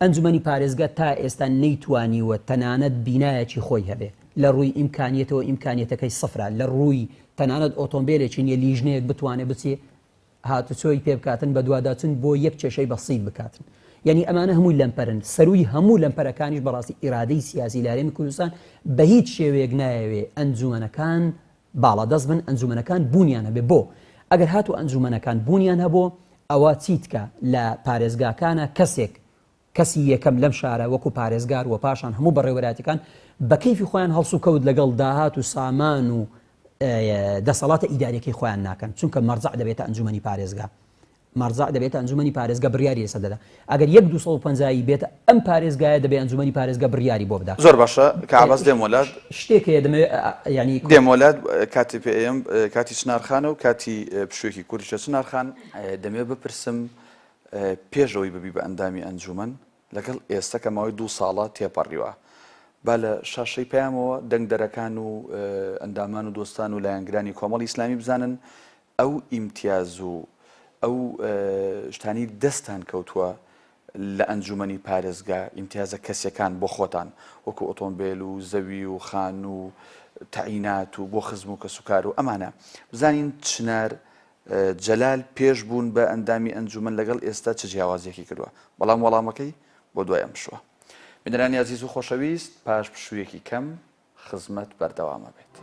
ئەنجومەنی پارێزگا تا ئێستا نەیتوانیوە تەنانەت بینایەکی خۆی هەبێ، لە ڕووی ئیمکانیەتەوە ئیمکانیەتەکەی سفرە، لە ڕووی تەنانەت ئۆتۆمبێلێکی نیە لیژنەیەک بتوانێ بچێ هاتوچۆی پێ بکاتن بەدواداچون بۆ یەک کێشەی بەسیت بکاتن. یانی ئەمانە هەمووی لەمپەرن، سەرووی هەموو لەمپەرەکانیش بەڕاستی ئیرادەی سیاسی لە هەرێمی کوردستان بە هیچ شێوەیەک نایەوێ ئەنجومەنەکان باڵادەست بن، ئەنجومەنەکان بوونیان هەبێ، بۆ؟ ئەگەر هاتوو ئەنجومەنەکان بوونیان هەبوو ئەوە چیتکە لە پارێزگاکانە کەسێک کەسی یەکەم لەم شارە وەکو پارێزگار و پاشان هەموو بەڕێوەبەرایەتیەکان بە کەیفی خۆیان هەڵسوکەوت لەگەڵ داهات و سامان و دەسەڵاتە ئیداریەکەی خۆیان ناکەن چونکە مەرجەع دەبێتە ئەنجومەنی پارێزگا مەرجەع دەبێتە ئەنجومەنی پارێزگا بڕیاری لەسەر دەدا ئەگەر یەک 250 ی بێتە ئەم پارێزگایە دەبێ ئەنجومەنی پارێزگا بڕیاری بۆ بدا زۆر باشە کە عباس دێم وەلات شتێک هەیە دەمەوێت یعنی دێم وەلات کاتی پێ ئەیەم کاتی چنارخانە و کاتی پشوویەکی کوردیشە چنارخان دەمەوێت بپرسم پێش ئەوەی ببی بە ئەندامی ئەنجومەن لەگەڵ ئێستا کە ماوەی دوو ساڵە تێپەڕیوە با لە شاشەی پەیامەوە دەنگدەرەکان و ئەندامان و دۆستان و لایەنگرانی کۆمەڵی ئیسلامی بزانن ئەو ئیمتیاز و ئەو شتانی دەستان کەوتووە لە ئەنجومەنی پارێزگا ئیمتیازە کەسیەکان بۆ خۆتان وەکو ئۆتۆمبێل و زەوی و خانوو و تەعینات و بۆ خزم و کەسوکار و ئەمانە بزانین چنار جەلال پێش بوون بە ئەندامی ئەنجومەن لەگەڵ ئێستا چ جیاوازیەکی کردوە؟ بەڵام وەڵامەکەی بۆ دوای ئەم پشووە. بینەرانی ئازیز و خۆشەویست پاش پشوویەکی کەم خزمەت بەردەوام ئەبێت.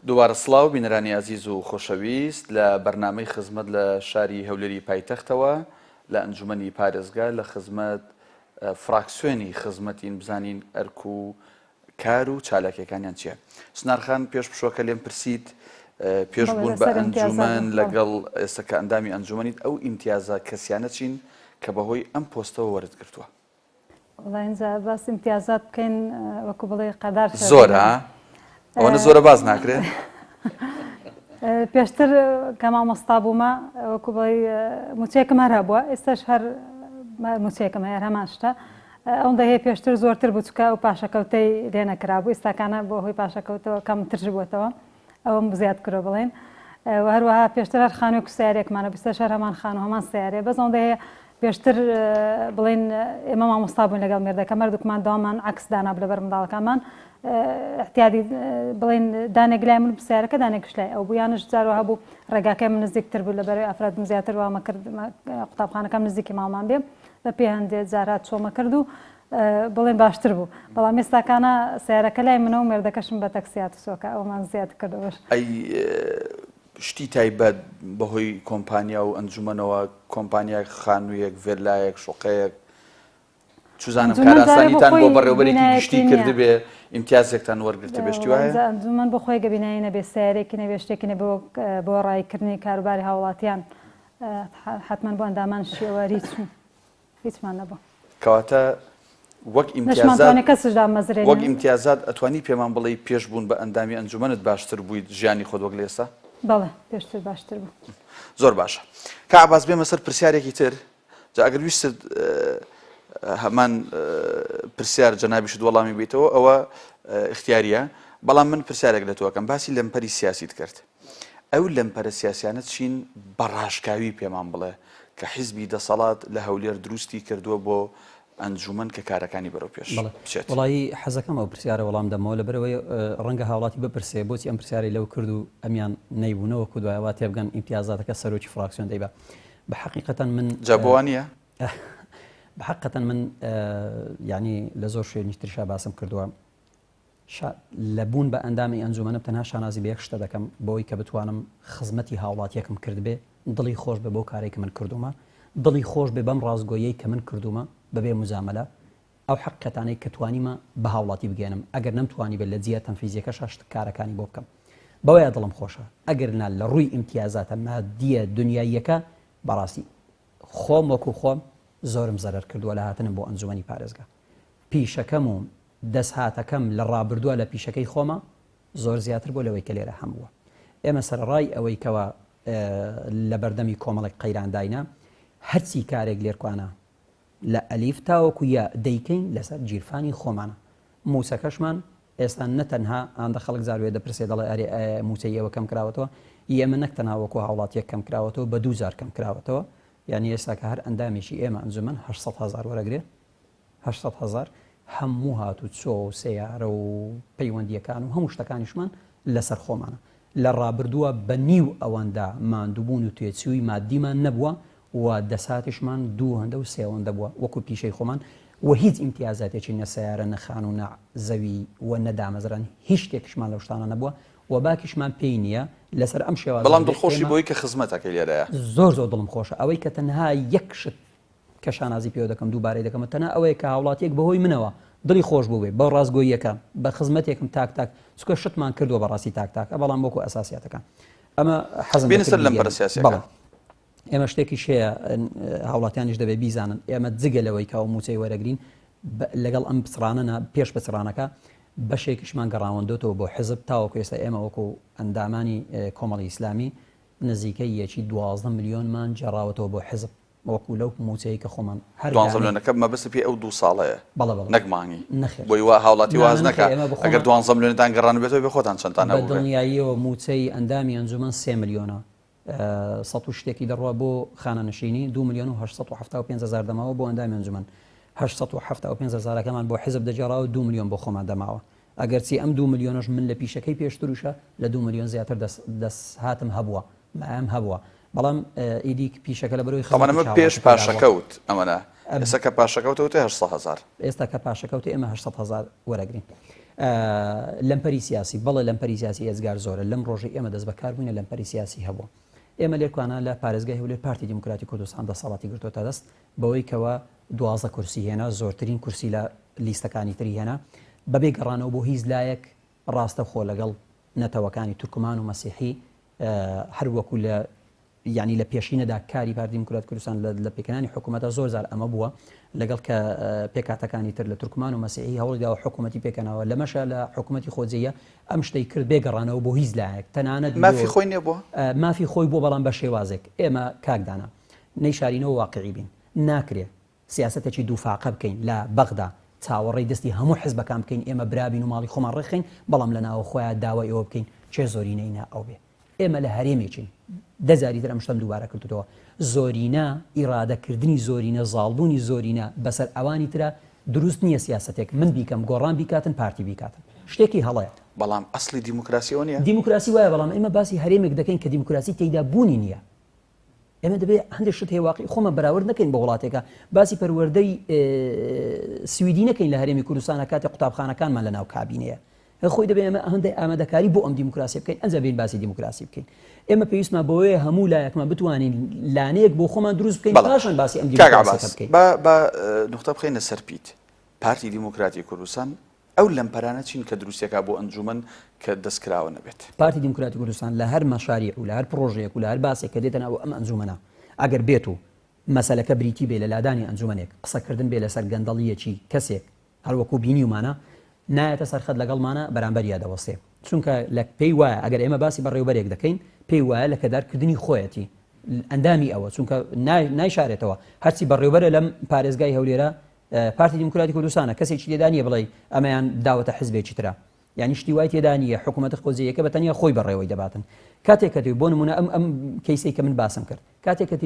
دووبارە سڵاو بینەرانی ئازیز و خۆشەویست لە بەرنامەی خزمەت لە شاری هەولێری پایتەختەوە لە ئەنجومەنی پارێزگا لە خزمەت فراکسیۆنی خزمەتین بزانین ئەرک و کار و چالاکیەکانیان چیە؟ سنار خان پێش پشوەکە لێم پرسیت پێش بوون بە ئەنجومەن لەگەڵ ئێستا کە ئەندامی ئەنجومەنیت ئەو ئیمتیازە کەسیانە چین کە بەهۆی ئەم پۆستەوە وەرت گرتووە؟ وەڵا ئینجا باس ئیمتیازات بکەین وەکو بڵێ قەدار زۆرە ئەوەنە زۆرە باس ناکرێ پێشتر کە مامۆستا بوومە وەکو بڵێ موچەیەکم هەر هەبووە ئێستاش هەر موچەیەکم هەیە هەمان شتە ئەوەندە هەیە پێشتر زۆرتر بوو چکە ئەو پاشەکەوتەی لێ نەکرابوو ئێستاکانە بۆ هۆی پاشەکەوتەوە کەمترش بووەتەوە ئەوەم زیاد کرۆ بڵێن و هەروەها پێشتر هەر خانووێک و سیارێکمانە بستەش هەر هەمان خانوو هەمان سیارێ بەس ئەوەندە هەیە پێشتر بڵێن ئێمە مامۆستا بووین لەگەڵ مێردەکەم هەردووکمان دەوامان عەکس دانابوو لەبەر منداڵەکانمان احتیادی بڵێن دانێک لای من پرسیارەکە دانێکش لای ئەو بوو یانش جارەوە هەبوو ڕێگاکەی من نزیکتر بوو لەبەر ئافرەتم زیاتر وامە کرد قوتابخانەکەم نزیکی ماڵمان بێ بە پێ هەندێ جار هات چۆمە کرد و بڵێن باشتر بوو بەڵام ئێستاکانە سیارەکە لای منە و مێردەکەشم بە تەکسی هاتوچۆکە ئەومان زیاد کردەوەش. ئەی شتی تایبەت بەهۆی کۆمپانیا و ئەنجومەنەوە کۆمپانیایەک خانوویەک ڤێلایەک شوقەیەک چوزانم کارئاسانیتان بۆ بەڕێوەبەرێکی گشتی کردبێ ئیمتیازێکتان وەرگرتبێ شتی وایە؟ ئەنجومەن بۆ خۆی گە بینایی نەبێ سەیارەیەکی نەبێ شتێکی نەبێ وەک بۆ ڕاییکردنی کاروباری هاوڵاتیان حەتمەن بۆ ئەندامان شێوە هیچ هیچمان نەبوو. کەواتە وەک ئیمتیازات وەک ئیمتیازات ئەتوانی پێمان بڵێی پێش بوون بە ئەندامی ئەنجومەنت باشتر بوویت ژیانی خۆت وەک لە ئێستا؟ بەڵێ پێشتر باشتر بوو. زۆر باشە کا عەباس بێمە سەر پرسیارێکی تر جا ئەگەر ویستت هەمان پرسیار جەنابیشت وەڵامی بیتەوە ئەوە ئیختیاریە بەڵام من پرسیارێک لە تۆ ئەکەم باسی لەمپەری سیاسیت کرد ئەو لەمپەرە سیاسیانە چین بە ڕاشکاوی پێمان بڵێ کە حیزبی دەسەڵات لە هەولێر دروستی کردووە بۆ ئەنجومەن کە کارەکانی بەرەو پێش بەڵێ بچێت؟ وەڵایی حەزەکەم ئەو پرسیارە وەڵام دەمەوە لەبەرئەوەی ڕەنگە هاوڵاتی بپرسێ بۆچی ئەم پرسیارەی لەو کرد و ئەمیان نەیبوو نەوەکو دوای وا تێبگەن ئیمتیازاتەکە سەرۆکی فراکسیۆن دەیبا بە حەقیقەتەن من جا بۆ وا نییە؟ بە حەقەتەن من یانی لە زۆر شوێنی ترشا باسم کردووە شا لە بوون بە ئەندامی ئەنجومەنم تەنها شانازی بە یەک شتە دەکەم بەوەی کە بتوانم خزمەتی هاوڵاتیەکم کردبێ دڵی خۆش بێ بەو کارەی کە من کردوومە دڵی خۆش بێ بەم ڕاستگۆیەی کە من کردوومە بەبێ موجامەلە ئەو حەقیقەتانەی کە توانیمە بە هاوڵاتی بگەیەنم ئەگەر نەمتوانیبێت لە جیە تەنفیزیەکەشا شت کارەکانی بۆ بکەم بەوەیا دڵم خۆشە ئەگەر نا لە ڕووی ئیمتیازاتە مادیە دنیاییەکە بەڕاستی خۆم وەکو خۆم زۆرم زەرەر کردووە لە هاتنم بۆ ئەنجومەنی پارێزگا پیشەکەم و دەستهاتەکەم لە ڕابردووە لە پیشەکەی خۆما زۆر زیاتر بووە لەوەی کە لێرە هەمبووە. ئێمە سەرەڕای ئەوەی کەوا لە بەردەمی کۆمەڵێک قەیرانداینە، هەرچی کارێک لێرکوانە لە ئەلیف تاوەکو یا دەیکەین لەسەر گیرفانی خۆمانە. مووچەکەشمان ئێستا نە تەنها ئاندە خەڵک جار وێ دەپرسێ دەڵێ ئەرێ ئایا مووچەی ئێوە کەم کراوەتەوە؟ ئی ئێمە نەک تەنها وەکو هاوڵاتییەک کەم کراوەتەوە بە دوو جار کەم کراوەتەوە. یانی ئێستا کە هەر ئەندامێکی ئێمە ئەنجومەن 800 هەزار وەرەگرێ 800 هەزار هەموو هاتوچۆ و سەیارە و پەیوەندییەکان و هەموو شتەکانیشمان لەسەر خۆمانە. لە ڕابردووە بە نیو ئەوەندە ماندووبوون و تێچووی مادیمان نەبووە و دەساتیشمان دوو هەندە و سێ ئەوەندە بووە وەکو پیشەی خۆمان. و هیچ ئیمتیازاتێکی نە سەیارە نە خانوو نە زەوی و نە دامەزران هیچ شتێکیشمان لەو شتانە نەبووە و باکیشمان پێی نییە لەسەر ئەم شێوازە بەڵام دڵخۆشی بۆی کە خزمەتەکەی لێرەیە. زۆر زۆر دڵم خۆشە ئەوەی کە تەنها یەک شت کە شانازی پێوە دەکەم دووبارەی دەکەمەوە تەنها ئەوەیە کە هاوڵاتیەک بەهۆی منەوە دڵی خۆش بووبێ بە ڕاستگۆییەکە بە خزمەتێکم تاک تاک چونکە شتمان کردووە بەڕاستی تاک تاکە بەڵام وەکو ئەساسیاتەکان ئەمە حەزم بینە سەر لەمپەرە سیاسیەکان. بەڵێ ئێمە شتێکیش هەیە هاوڵاتیانیش دەبێ بیزانن ئێمە جگە لەوەی کە ئەو مووچەی وەرەگرین لەگەڵ ئەم پچڕانە نا پێش پچڕانەکە بەشێکیشمان گەڕاوەندۆتەوە بۆ حزب تاوەکو ئێستا ئێمە وەکو ئەندامانی کۆمەڵی ئیسلامی نزیکەی یەکی 12 ملیۆنمان گێڕاوەتەوە بۆ حزب وەکو لەو مووچەی کە خۆمان هەر دوانزە ملیۆنەکە مەبەست پێی ئەو دوو ساڵەیە بەڵێ بەڵێ نەک مانگی نەخێر بۆی وا هاوڵاتی نا واز نا نەکا نەخێر ئێمە بە ئەگەر خۆمان دوانزە ملیۆنتان گەڕانبێتەوە بێ خۆتان چەندتان بە هەبووبێ دڵنیاییەوە مووچەی ئەندامی ئەنجومەن سێ ملیۆنە سەت و شتێکی دەڕوا بۆ خانەنشینی، دوو ملیۆن و 875 هەزار دەماوە بۆ ئەندامی ئەنجومەن. 875 هەزارەکەمان بۆ حیزب دەگێڕاوە، دوو ملیۆن بۆ خۆمان دەماوە. ئەگەرچی ئەم دوو ملیۆنەش من لە پیشەکەی پێشتروشە لە دوو ملیۆن زیاتر دەستهاتم هەبووە، مایەم هەبووە. بەڵام ئیدی پیشەکە لەبەرئەوەی تەبعەن ئەمە خزمەتێکی پێش هاوڵاتی پێدا بووە. پاشەکەوت ئەمەنە، ئێستا کە پاشەکەوتە وتێ 800 هەزار. ئێستا کە پاشەکەوتە ئێمە 800 هەزار وەرەگرین. لەمپەری سیاسی، بەڵێ لەمپەری سیاسی ئێجگار زۆرە، لەم ڕۆژەی ئێمە دەستبەکار بووینە لەمپەری سیاسی هەبووە. ئێمە لێرکوانا لە پارێزگای هەولێر پارتی دیموکراتی کوردستان دەسەڵاتی گرتۆتە دەست بەوەی کەوا 12 کورسی هێنا، زۆرترین کورسی لە لیستەکانی تری هێنا، بەبێ گەڕانەوە بۆ هیچ لایەک ڕاستەوخۆ لەگەڵ نەتەوەکانی تورکمان و مەسیحی هەر وەکو لە یانی لە پێشینەدا کاری پارتی دیموکرات کوردستان لە پێکهێنانی حکوومەتە زۆر جار ئەمە بووە لەگەڵ کە پێکهاتەکانی تر لە تورکمان و مەسیحی هەوڵی داوە حکوومەتی پێکەنەوە لەمەشە لە حکوومەتی خۆجێیە ئەم شتەی کرد بێ گەڕانەوە بۆ هیچ لایەک تەنانەت مافی خۆی نییە بۆ مافی خۆی بۆ بەڵام بە شێوازێک ئێمە کاک دانا نەیشارینەوە واقعی بین ناکرێ سیاسەتێکی دووفاقە بکەین لە بەغدا چاوەڕێی دەستی هەموو حزبەکان بکەین ئێمە برابین و ماڵی خۆمان ڕێکخەین بەڵام لە ناوەخۆیا داوای ئەوە بکەین کێ زۆرینەی نا ئەو بێ ئێمە لە هەرێمێکین دە جاری تر ئەم شتەم دووبارە کردوتەوە زۆرینە ئیرادە کردنی زۆرینە زاڵبوونی زۆرینە بەسەر ئەوانی ترا دروست نییە سیاسەتێک من بیکەم گۆڕان بیکاتن پارتی بیکاتن شتێکی هەڵەیە. بەڵام ئەسڵی دیموکراسی ئەوە نییە؟ دیموکراسی وایە بەڵام ئێمە باسی هەرێمێک دەکەین کە دیموکراسی تێیدا بوونی نییە. ئێمە دەبێ هەندێک شت هەیە واقعی خۆمان بەراورد نەکەین بە وڵاتێکە باسی پەروەردەی سویدی نەکەین لە هەرێمی کوردستانە کاتێک قوتابخانەکانمان لە ناو کابینەیە خۆی دەبێ ئێمە هەندێک ئامادەکاری بۆ ئەم دیموکراسی بکەین ئەنجا بین باسی دیموکراسی بکەین ئێمە پێویستمان بۆیە هەموو لایەکمان بتوانین لانەیەک بۆ خۆمان دروست بکەین باشن باسی ئەم دیموکراسیەکە بکەین با با نوختە بخەینە سەر پیت پارتی دیموکراتی کوردستان ئەو لەمپەرانە چین کە دروستیەکا بۆ ئەنجومەن کە دەست کراوە نەبێت؟ پارتی دیموکراتی کوردستان لە هەر مەشاریع و لە هەر پڕۆژەیەک و لە هەر باسێک کە دێتە ناو ئەم ئەنجومەنە ئەگەر بێت و مەسەلەکە بریتی بێ لە لادانی ئەنجومەنێک، قسەکردن بێ لەسەر گەندەڵییەکی کەسێک هەر وەکو بینیومانە نایەتە سەر خەت لەگەڵمانە بەرامبەریا دەوەستێ چونکە لە پێی وایە ئەگەر ئێمە باسی بەڕێوبەرێک دەکەین پێی وایە لەکەدار کردنی خۆیەتی ئەندامی ئەوە چونکە نایشارێتەوە هەرچی بەڕێوبەرە لەم پارێزگای هەولێرە پارتی دیموکراتی کوردستانە کەسێکی تێدا نییە بڵێی ئەمەیان داوەتە حزبێکی ترە یعنی شتی وای تێدا نییە حکوومەتە خۆجێیەکە بە تەنیا خۆی بەڕێوەی دەباتن کاتێک کە بۆ نمونە ئەم ئەم کەیسەی کە من باسم کرد کاتێک کە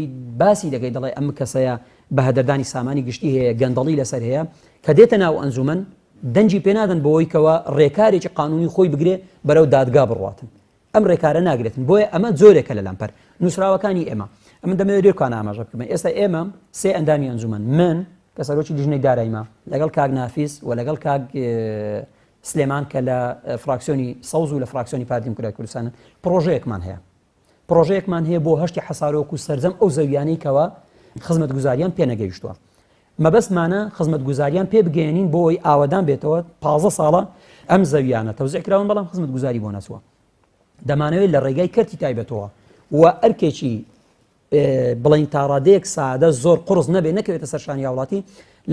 باسی دەکەی دەڵێ ئەم کەسەیە بە هەدەردانی سامانی گشتی هەیە گەندەڵی لەسەر هەیە کە دێتە ناو ئەنجومەن دەنگی پێنادەن بۆی کەەوە ڕێکارێکی قانونی خۆی بگرێ بەرەو دادگا بڕاتن ئەم ڕێکارە ناگرێتن بۆیە ئەمە جۆرێکە لە لەمپەر نووسراوەکانی ئێمە ئەمن دەمەوێت لێرکان ئاماژە بکەم ئێستا ئێمە سێ ئەندامی ئەنجومەن من کە سەرۆکی لیژنەی داراییمە لەگەڵ کاک نافیس و لەگەڵ کاک سلێمان کە لە فراکسیۆنی سەوز و لە فراکسیۆنی پارتی دیموکراتی کوردستانن پڕۆژەیەکمان هەیە پڕۆژەیەکمان هەیە بۆ هەشتی حەسارۆک و سەرجەم ئەو زەویانەی کەوا خزمەتگوزاریان پێنەگەیشتووە مەبەستمانە خزمەتگوزاریان پێ بگەیەنین بۆ ئەوەی ئاوەدان بێتەوە 15 ساڵە ئەم زەویانە تەوزیع کراون بەڵام خزمەتگوزاری بۆ نەچووە دەمانەوێت لە ڕێگای کەرتی تایبەتەوە و ئەرکێکی بڵین تاڕادەیەک سادە زۆر قرس نەبێ نەکەوێتە سەر شانی هاوڵاتی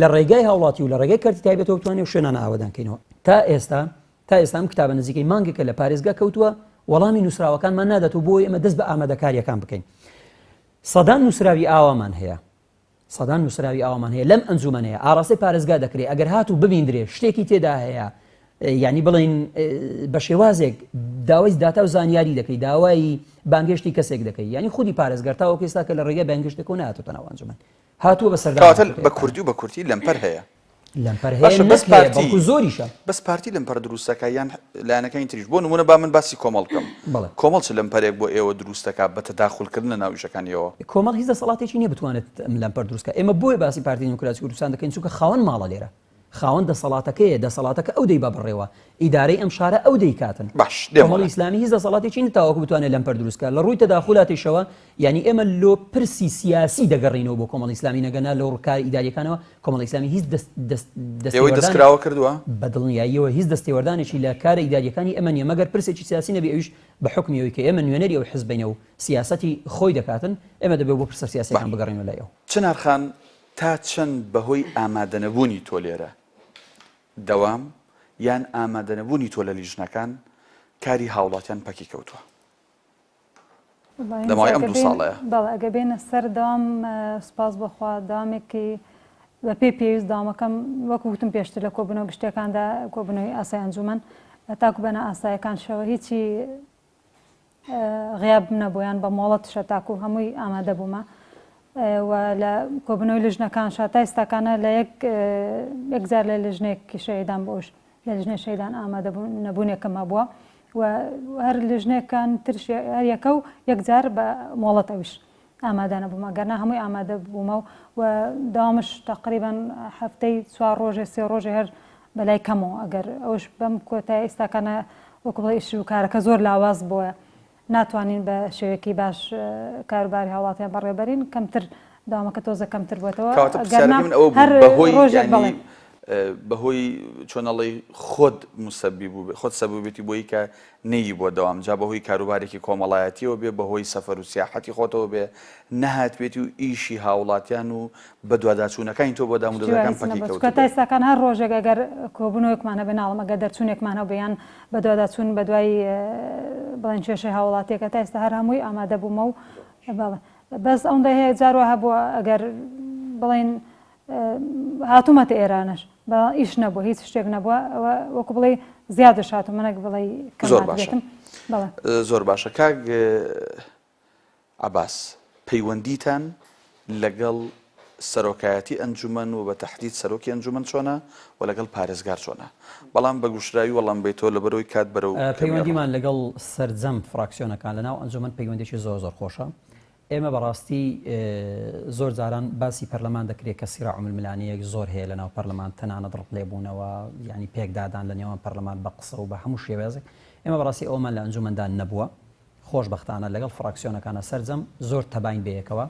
لە ڕێگای هاوڵاتی و لە ڕێگای کەرتی تایبەتەوە بتوانێت شوێنانە ئاوەدان کەینەوە تا ئێستا تا ئێستا ئەم کتابە نزیکەی مانگێکە لە پارێزگا کەوتووە وەڵامی نووسراوەکانمان نادات و بۆی ئێمە دەست بە ئامادەکاریەکان بکەین سەدان نووسراوی ئاوامان هەیە سەدان نووسراوی ئاوامان هەیە لەم ئەنجومەنەیە ئاراستەی پارێزگا دەکرێ ئەگەر هاتوو ببیندرێ شتێکی تێدا هەیە یعنی بڵین بە شێوازێک داوای داتا و زانیاری دەکەی داوای بانگێشتی کەسێک دەکەی یعنی خودی پارێزگار تاوەکو ئێستا کە لە ڕێگەی بانگێشتەکەەوە نهاتۆتە ناو ئەنجومەن هاتووە بە سەردان بە کوردی و بە کورتی لەمپەر هەیە. لەمپەر هەیە باشە بەس نەک هەیە پارتی بەڵکو زۆریشە. بەس پارتی لەمپەر دروست دەکا یان لایەنەکانی تریش بۆ نمونە با من باسی کۆمەڵ بکەم بەڵێ. کۆمەڵ چ لەمپەرێک بۆ ئێوە دروست دەکا بە تەداخول کردن لە ناو ئیشەکانی ئێوە؟ کۆمەڵ هیچ دەسەڵاتێکی نییە بتوانێت لەمپەر دروست کا ئێمە بۆیە باسی پارتی دیموکراتی کوردستان دەکەین چونکە خاوەن ماڵە لێرە خاوەن دەسەڵاتەکەیە دەسەڵاتەکە ئەو دەیبا بەڕێوە ئیدارەی ئەم شارە ئەو دەیکاتن. باش دێمەوە کۆمەڵی لات. ئیسلامی هیچ دەسەڵاتێکی نیە تاوەکو بتوانێت لەمپەر دروست کا لە ڕووی تەداخولاتیشەوە یانی ئێمە لۆ پرسی سیاسی دەگەڕینەوە بۆ کۆمەڵی ئیسلامی نەگەنا لەو ڕووکارە ئیداریەکانەوە کۆمەڵی ئیسلامی هیچ دەست دەست ئێوەی دەستێوەردانێک دەستکراوە کردووە؟ بە دڵنیاییەوە هیچ دەستێوەردانێکی لە کارە ئیداریەکانی ئێمە نیە مەگەر پرسێکی سیاسی نەبێ ئەویش بە حوکمی ئەوەی کە ئێمە نوێنەری ئەو حزبەینە و سیاسەتی خۆی دەکاتن ئێمە دەبێ بۆ پرسە باش سیاسیەکان بگەڕێینەوە لای ئەو. چنار خان تا چەند بەهۆی ئامادەنەبوونی تۆ لێرە دەوام یان ئامادەنەبوونی تۆ لە لیژنەکان کاری هاوڵاتیان پەکی کەوتووە لە ماوەی ئەم دوو ساڵەیە؟ بەڵێ ئەگەر بێینە سەر دەوام سوپاس بۆ خوا دەوامێکی بە پێی پێویست دەوامەکەم وەکو وتم پێشتر لە کۆبوونەوە گشتیەکاندا کۆبوونەوەی ئاسای ئەنجومەن تاکو بە نائاسایەکانشەوە هیچی غیابم نەبوو یان بە مۆڵەتشە تاکو هەمووی ئامادە بوومە و لە کۆبوونەوەی لژنەکانشا تا ئێستاکانە لە یەک یەکجار لە لژنێکی شەهیدان بۆش لە لژنەی شەهیدان ئامادە نەبوونێکم هەبووە و هەر لژنێکان ترش هەر یەکە و یەکجار بە مۆڵەت ئەویش ئامادە نەبووم ئەگەرنا هەمووی ئامادە بوومە و و داوامش تقریبا هەفتەی چوار ڕۆژێ سێ ڕۆژێ هەر بەلای کەمەوە ئەگەر ئەوش بەم کۆتای ئێستاکانە وەکو بڵێ ئیش و کارەکە زۆر لاواز بووە ناتوانین بە شێوەیەکی باش کاروباری هاوڵاتیان بەڕێوەبەرین کەمتر داوامەکە تۆزە کەمتر بووەتەوە کەواتە ئەگەرنا پرسیارەکەی من ئەوە بوو هەر بەهۆی ڕۆژێک بەڵێ یانی بەهۆی چۆن ئەڵێی خۆت موسەبی بوو خۆت سەبەبێتی بۆی کە نەیی بۆ دەوام جا بەهۆی کاروبارێکی کۆمەڵایەتیەوە بێ بەهۆی سەفەر و سیاحەتی خۆتەوە بێ نەهاتبێتی و ئیشی هاوڵاتیان و بەدواداچوونەکانی تۆ بۆ شتی وا دامودەزگاکان هیچ پەکی نەبووە چونکە تا کەوتبێ. ئێستاکان هەر ڕۆژێک ئەگەر کۆبوونەوەیەکمان هەبێ ناڵێم ئەگەر دەرچوونێکمان هەبێ یان بەدواداچوون بەدوای بڵێن کێشەی هاوڵاتیەکە تا ئێستا هەر هەمووی ئامادە بوومە و بەڵێ بەس ئەوەندە هەیە جار وا هەبووە ئەگەر بڵێن هاتوومەتە ئێرانش بە ئیش نەبووە هیچ شتێک نەبووە ئەوە وەکو بڵێ زیادش هاتوومە نەک بڵێ کەم زۆر باشە هاتبێتم بەڵێ زۆر باشە کاک عەباس، پەیوەندیتان لەگەڵ سەرۆکایەتی ئەنجومەن و بە تەحدید سەرۆکی ئەنجومەن چۆنە و لەگەڵ پارێزگار چۆنە؟ بەڵام بە گوشراوی وەڵام بەیتەوە لەبەرئەوەی کات بەرەو کەمی ئەڕوا. پەیوەندیمان لەگەڵ سەرجەم فراکسیۆنەکان لەناو ئەنجومەن پەیوەندیی زۆر زۆر خۆشە. ئێمە بەڕاستی زۆر جاران باسی پەرلەمان دەکرێت کە سیراع و ململانێیەک زۆر هەیە لەناو پەرلەمان تەنانەت ڕق لێبوونەوە یانی پێکدادان لە نێوان پەرلەمان بە قسە و بە هەموو شێوازێک ئێمە بەڕاستی ئەوەمان لە ئەنجومەندا نەبووە. خۆشبەختانە لەگەڵ فراکسیۆنەکانا سەرجەم زۆر تەباین بەیەکەوە،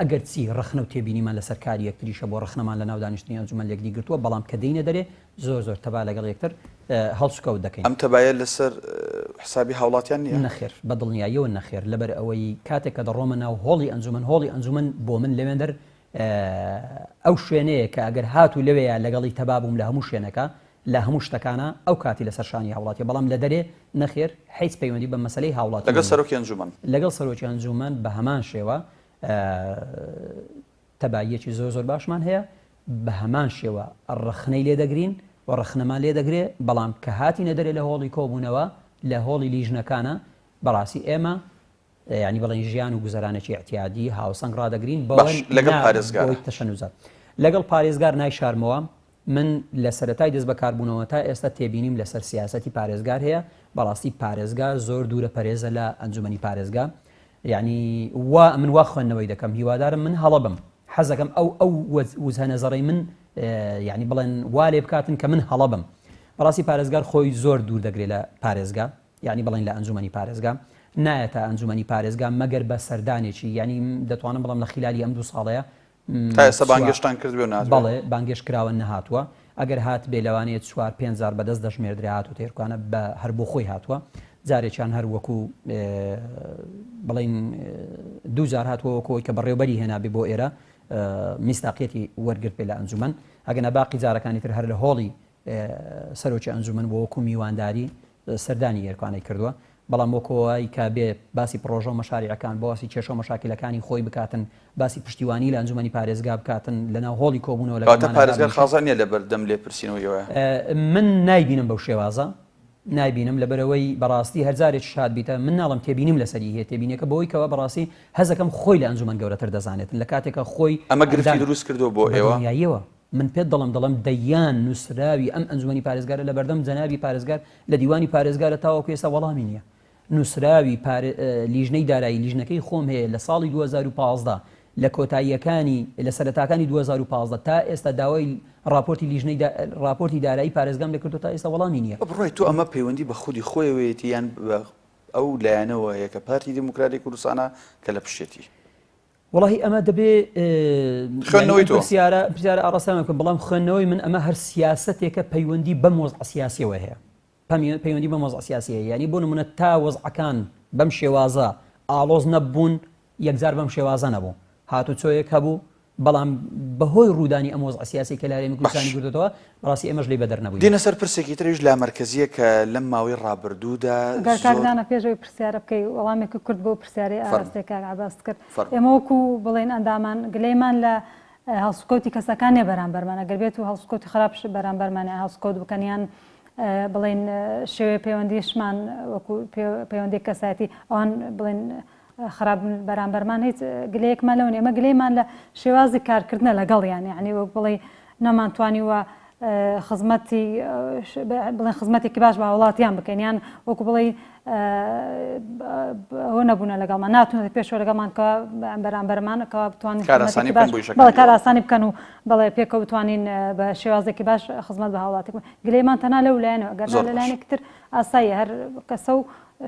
ئەگەرچی ڕەخنە و تێبینیمان لەسەر کاری یەکتریش هەبووە، ڕەخنەمان لەناو دانیشتنی ئەنجومەن لێکدی گرتووە، بەڵام کە دێینە دەرێ زۆر زۆر تەبا لەگەڵ یەکتر هەڵسوکەوت دەکەین. ئەم تەبایە لەسەر حسابی هاوڵاتیان نییە؟ نەخێر، بە دڵنیاییەوە نەخێر، لەبەر ئەوەی کاتێک کە دەڕۆمە ناو هۆڵی ئەنجومەن، هۆڵی ئەنجومەن بۆ من لەوێندەر ئەو شوێنەیە کە ئەگەر هاتوو لەوێیا لەگەڵی تەبا بووم لە هەموو شوێنەکە، لە هەموو شتەکانا ئەو کاتی لەسەر شانی هاوڵاتیە بەڵام لە دەرێ نەخێر حیچ پەیوەندی بە مەسەلەی هاوڵاتیەوە لەگەڵ نیە. سەرۆکی ئەنجومەن. لەگەڵ سەرۆکی ئەنجومەن بە هەمان شێوە تەباییەکی زۆر زۆر باشمان هەیە بە هەمان شێوە ڕەخنەی لێ دەگرین و ڕەخنەمان لێ دەگرێ بەڵام کە هاتینە دەرێ لە هۆڵی کۆبوونەوە لە هۆڵی لیژنەکانە بەڕاستی ئێمە یانی بڵێن ژیان و گوزەرانێکی ئیعتیادی هاوسەنگ ڕادەگرین بەوە باش لەگەڵ نا پارێزگارە. بۆی تەشەنوجات لەگەڵ پارێزگار نایشارمەوە من لە سەرەتای دەست بەکاربوونەوە تا ئێستا تێبینیم لەسەر سیاسەتی پارێزگار هەیە بەڕاستی پارێزگار زۆر دوورە پەرێزە لە ئەنجومەنی پارێزگا یعنی وا من وا خوێندنەوەی دەکەم هیوادارم من هەڵە بم حەزەکەم ئەو ئەو وزهە نەزەڕەی من یعنی بڵێن وا لێ بکاتن کە من هەڵە بم بەڕاستی پارێزگار خۆی زۆر دوور دەگرێت لە پارێزگا یانی بڵێن لە ئەنجومەنی پارێزگا نایەتە ئەنجومەنی پارێزگا مەگەر بە سەردانێکی یانی دەتوانم بڵێم لە خیلالی ئەم دوو ساڵەیە تا ئێستا بانگێشتان کردبێ و نەهاتبێ؟ بەڵێ بانگێشت کراوە نەهاتووە ئەگەر هاتبێ لەوانەیە چوار پێنج جار بەدەست دەژمێردرێ هاتووتە ئێرکانە بە هەر بۆ خۆی هاتووە جارێکیان هەر وەکو بڵین دوو جار هاتووە وەکو ئەوەی کە بەڕێوبەری هێنابێ بۆ ئێرە میسداقیەتی وەرگرت بێ لە ئەنجومەن ئەگەنا باقی جارەکانی تر هەر لە هۆڵی سەرۆکی ئەنجومەن بۆ وەکو میوانداری سەردانی ئێرکانەی کردووە، بەڵام وەکو ئەوەی کە بێ باسی پڕۆژە و مەشاریعەکان، باسی کێشە و مەشاکیلەکانی خۆی بکاتن، باسی پشتیوانی لە ئەنجومەنی پارێزگا بکاتن، لەناو هۆڵی کۆبوونەوە کەواتە لەگەڵمانە پارێزگار دابنیشێت. خازا نییە لەبەردەم لێپرسینەوەی ئێوەیە؟ من نایبینم بەو شێوازە، نایبینم، لەبەرئەوەی بەڕاستی هەر جارێکیش هاتبیتە، من ناڵێم تێبینیم لەسەری هەیە، تێبینیەکە بەوەی کەوا بەڕاستی هەست دەکەم خۆی لە ئەنجومەن گەورەتر دەزانێتن، لە کاتێکا خۆی ئەمە گرفتی ئەندامە. دروست کردووە بۆ ئێوە؟ بەدڵنیاییەوە. من پێت دەڵێم دەڵێم دەیان نووسراوی ئەم ئەنجومەنی پارێزگارە لە بەردەم جەنابی پارێزگار لە دیوانی پارێزگارە تاوەکو ئێستا وەڵامی نییە. نووسراوی لیژنەی دارایی لیژنەکەی خۆم هەیە لە ساڵی 2015 لە کۆتاییەکانی لە سەرەتاکانی 2015 تا ئێستا داوای ڕاپۆرتی لیژنەی ڕاپۆرتی دارایی پارێزگام لێ کردووە تا ئێستا وەڵامی نییە. بە بڕوای تۆ ئەمە پەیوەندی بە خودی خۆیەوەیەتی یان بە ئەو لایەنەوە هەیە کە پارتی دیموکراتی کوردستانە کە لە پشتێتی؟ وەڵاهی ئەمە دەبێ خوێندنەوەی تۆ پرسیارە پرسیارە ئاڕاستەمان بکەم بەڵام خوێندنەوەی من ئەمە هەر سیاسەتێکە پەیوەندی بەم وەزع سیاسیەوە هەیە پەیوەندی بەم وەزع سیاسیە یعنی بۆ نمونە تا وەزعەکان بەم شێوازە ئاڵۆز نەبوون یەکجار بەم شێوازە نەبوو هاتوچۆیەک هەبوو بەڵام بەهۆی ڕوودانی ئەم وەزع سیاسی کە لە هەرێمی کوردستانی باش. گرتووەتەوە بەڕاستی ئێمەش لێی بەدەر نەبووین. دێنە سەر پرسێکی تریش لامەرکەزییە کە لەم ماوەی ڕابردوودا گەر کاک زۆر. دانا پێش ئەوەی پرسیارە بکەی وەڵامێکی کورت بۆ پرسیارەی فەرموو. ئاراستەی کاک عەباست کرد. فەرموو. ئێمە وەکو بڵێین ئەندامان گلەیمان لە هەڵسوکەوتی کەسەکان نیە بەرامبەرمان ئەگەر بێت و هەڵسوکەوتی خراپش بەرامبەرمان یان هەڵسوکەوت بکەن یان بڵێین شێوەی پەیوەندیشمان وەکو پەیوەندی کەسایەتی ئەوان بڵێن خراپ بەرامبەرمان هیچ گلەیەکمان لەوە نیە ئێمە گلەیمان لە شێوازی کارکردنە لەگەڵیان یعنی وەک بڵێ نەمانتوانیوە خزمەتی بڵێن خزمەتێکی باش بە هاوڵاتیان بکەین یان وەکو بڵێ ئەوە نەبوونە لەگەڵمان ناتونێت پێشەوە لەگەڵمان کە بەرامبەرمان کە بتوانین کارئاسانی خزمەتێکی باش بکەن بۆ ئیشەکانی بەڵێ ئێوە. کارئاسانی بکەن و بەڵێ پێکەوە بتوانین بە شێوازێکی باش خزمەت بە هاوڵاتی بکەین گلەیمان تەنها لەو لایەنەوە ئەگەر نا زۆر لە باش. لایەنێکی تر ئاساییە هەر کەسە و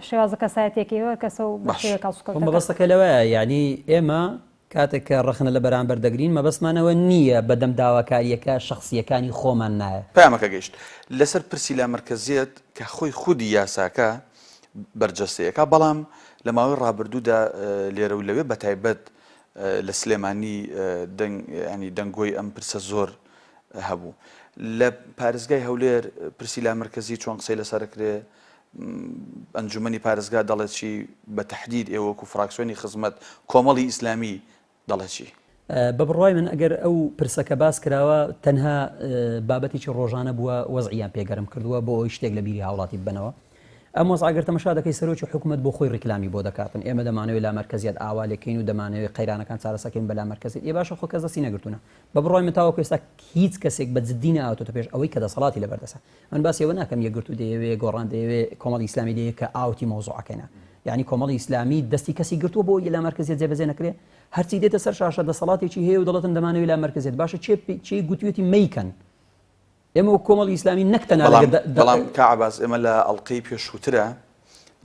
شێوازە کەسایەتیەکەی هەر کەسە و بە باش. شێوەیەک هەڵسوکەوت خۆ دەکات. مەبەستەکە لەوەیە یانی ئێمە کاتێک کە ڕەخنە لە بەرامبەر دەگرین مەبەستمان ئەوە نییە بەدەم داواکارییەکە شەخسییەکانی خۆمان نایە. پەیامەکە گەیشت. لەسەر پرسی لامەرکەزیەت کە خۆی خودی یاساکە بەرجەستەیەکا بەڵام لە ماوەی ڕابردوودا لێرە و لەوێ بەتایبەت لە سلێمانی دەنگ یانی دەنگۆی ئەم پرسە زۆر هەبوو. لە پارێزگای هەولێر پرسی لامەرکەزی چۆن قسەی لەسەر ئەکرێ؟ ئەنجومەنی پارێزگا دەڵێت چی؟ بە تەحدید ئێوە وەکو فراکسیۆنی خزمەت، کۆمەڵی ئیسلامی دەڵێت چی؟ بە بڕوای من ئەگەر ئەو پرسە کە باس کراوە تەنها بابەتێکی ڕۆژانە بووە وەزعیان پێ گەرم کردووە بۆ ئەوەی شتێک لە بیری هاوڵاتی ببەنەوە. ئەم وەزعە گەر تەمەشا دەکەی سەرۆکی حکومەت بۆ خۆی ڕیکلامی بۆ دەکاتن ئێمە دەمانەوێت لامەرکەزیەت ئاوا لێکەین و دەمانەوێت قەیرانەکان چارەسەکەین بە لامەرکەزیەت ئێ باشە خۆ کەس دەستی نەگرتوونە بە بڕوای من تاوەکو ئێستا هیچ کەسێک بە جدی نەهاتۆتە پێش ئەوەی کە دەسەڵاتی لەبەردەسە من باسی ئەوە ناکەم یەکگرتوو دەیەوێ گۆڕان دەیەوێ کۆمەڵی ئیسلامی دەیەوێ کە ئاوتی مەوزوعەکەینە یعنی کۆمەڵی ئیسلامی دەستی کەسی گرتووە بۆ لا مەرکەزیەت جێبەجێ نەکرێ هەرچی دێتە سەر شاشە دەسەڵاتێکی هەیە و دەڵێتن دەمانەوێ لا مەرکەزیەت باشە چێ چێ گوتوێتی مەیکەن ئێمە وەک کۆمەڵی ئیسلامی نەک تەنها بەڵام لەگەر دە- دە- بەڵام کا عەباس ئێمە لە ئەڵقەی پێشووترە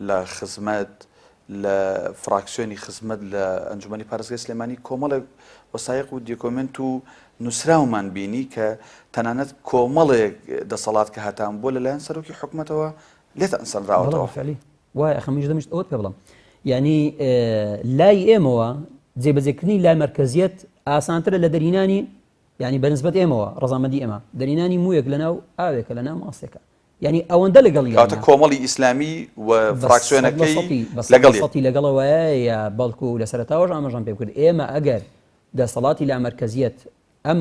لە خزمەت لە فراکسیۆنی خزمەت لە ئەنجومەنی پارێزگای سلێمانی کۆمەڵێک وەسایق و دیکۆمێنت و نووسراومان بینی کە تەنانەت کۆمەڵێک دەسەڵات کە هەتان بووە لەلایەن سەرۆکی حکومەتەوە لێتان سەنراوەتەوە. فعلی وایە ئەخە منیش دەمشت ئەوەت پێ بڵێم یعنی لای ئێمەوە جێبەجێکردنی لای مەرکەزیەت ئاسانترە لە دەرهینانی یعنی بەنسبەت ئێمەوە ڕەزامەندی ئێمە دەرهینانی موویەک لەناو ئاوێکە لەناو ماسێکە یانی ئەوەندە لەگەڵیانە. کەواتە کۆمەڵی ئیسلامی و فراکسیۆنەکەی لەگەڵیەتی. بە سەتی لەگەڵەوەیە، بەڵکو لە سەرەتاوەش ئاماژەم پێ کرد ئێمە ئەگەر دەسەڵاتی لامەرکەزیەت ئەم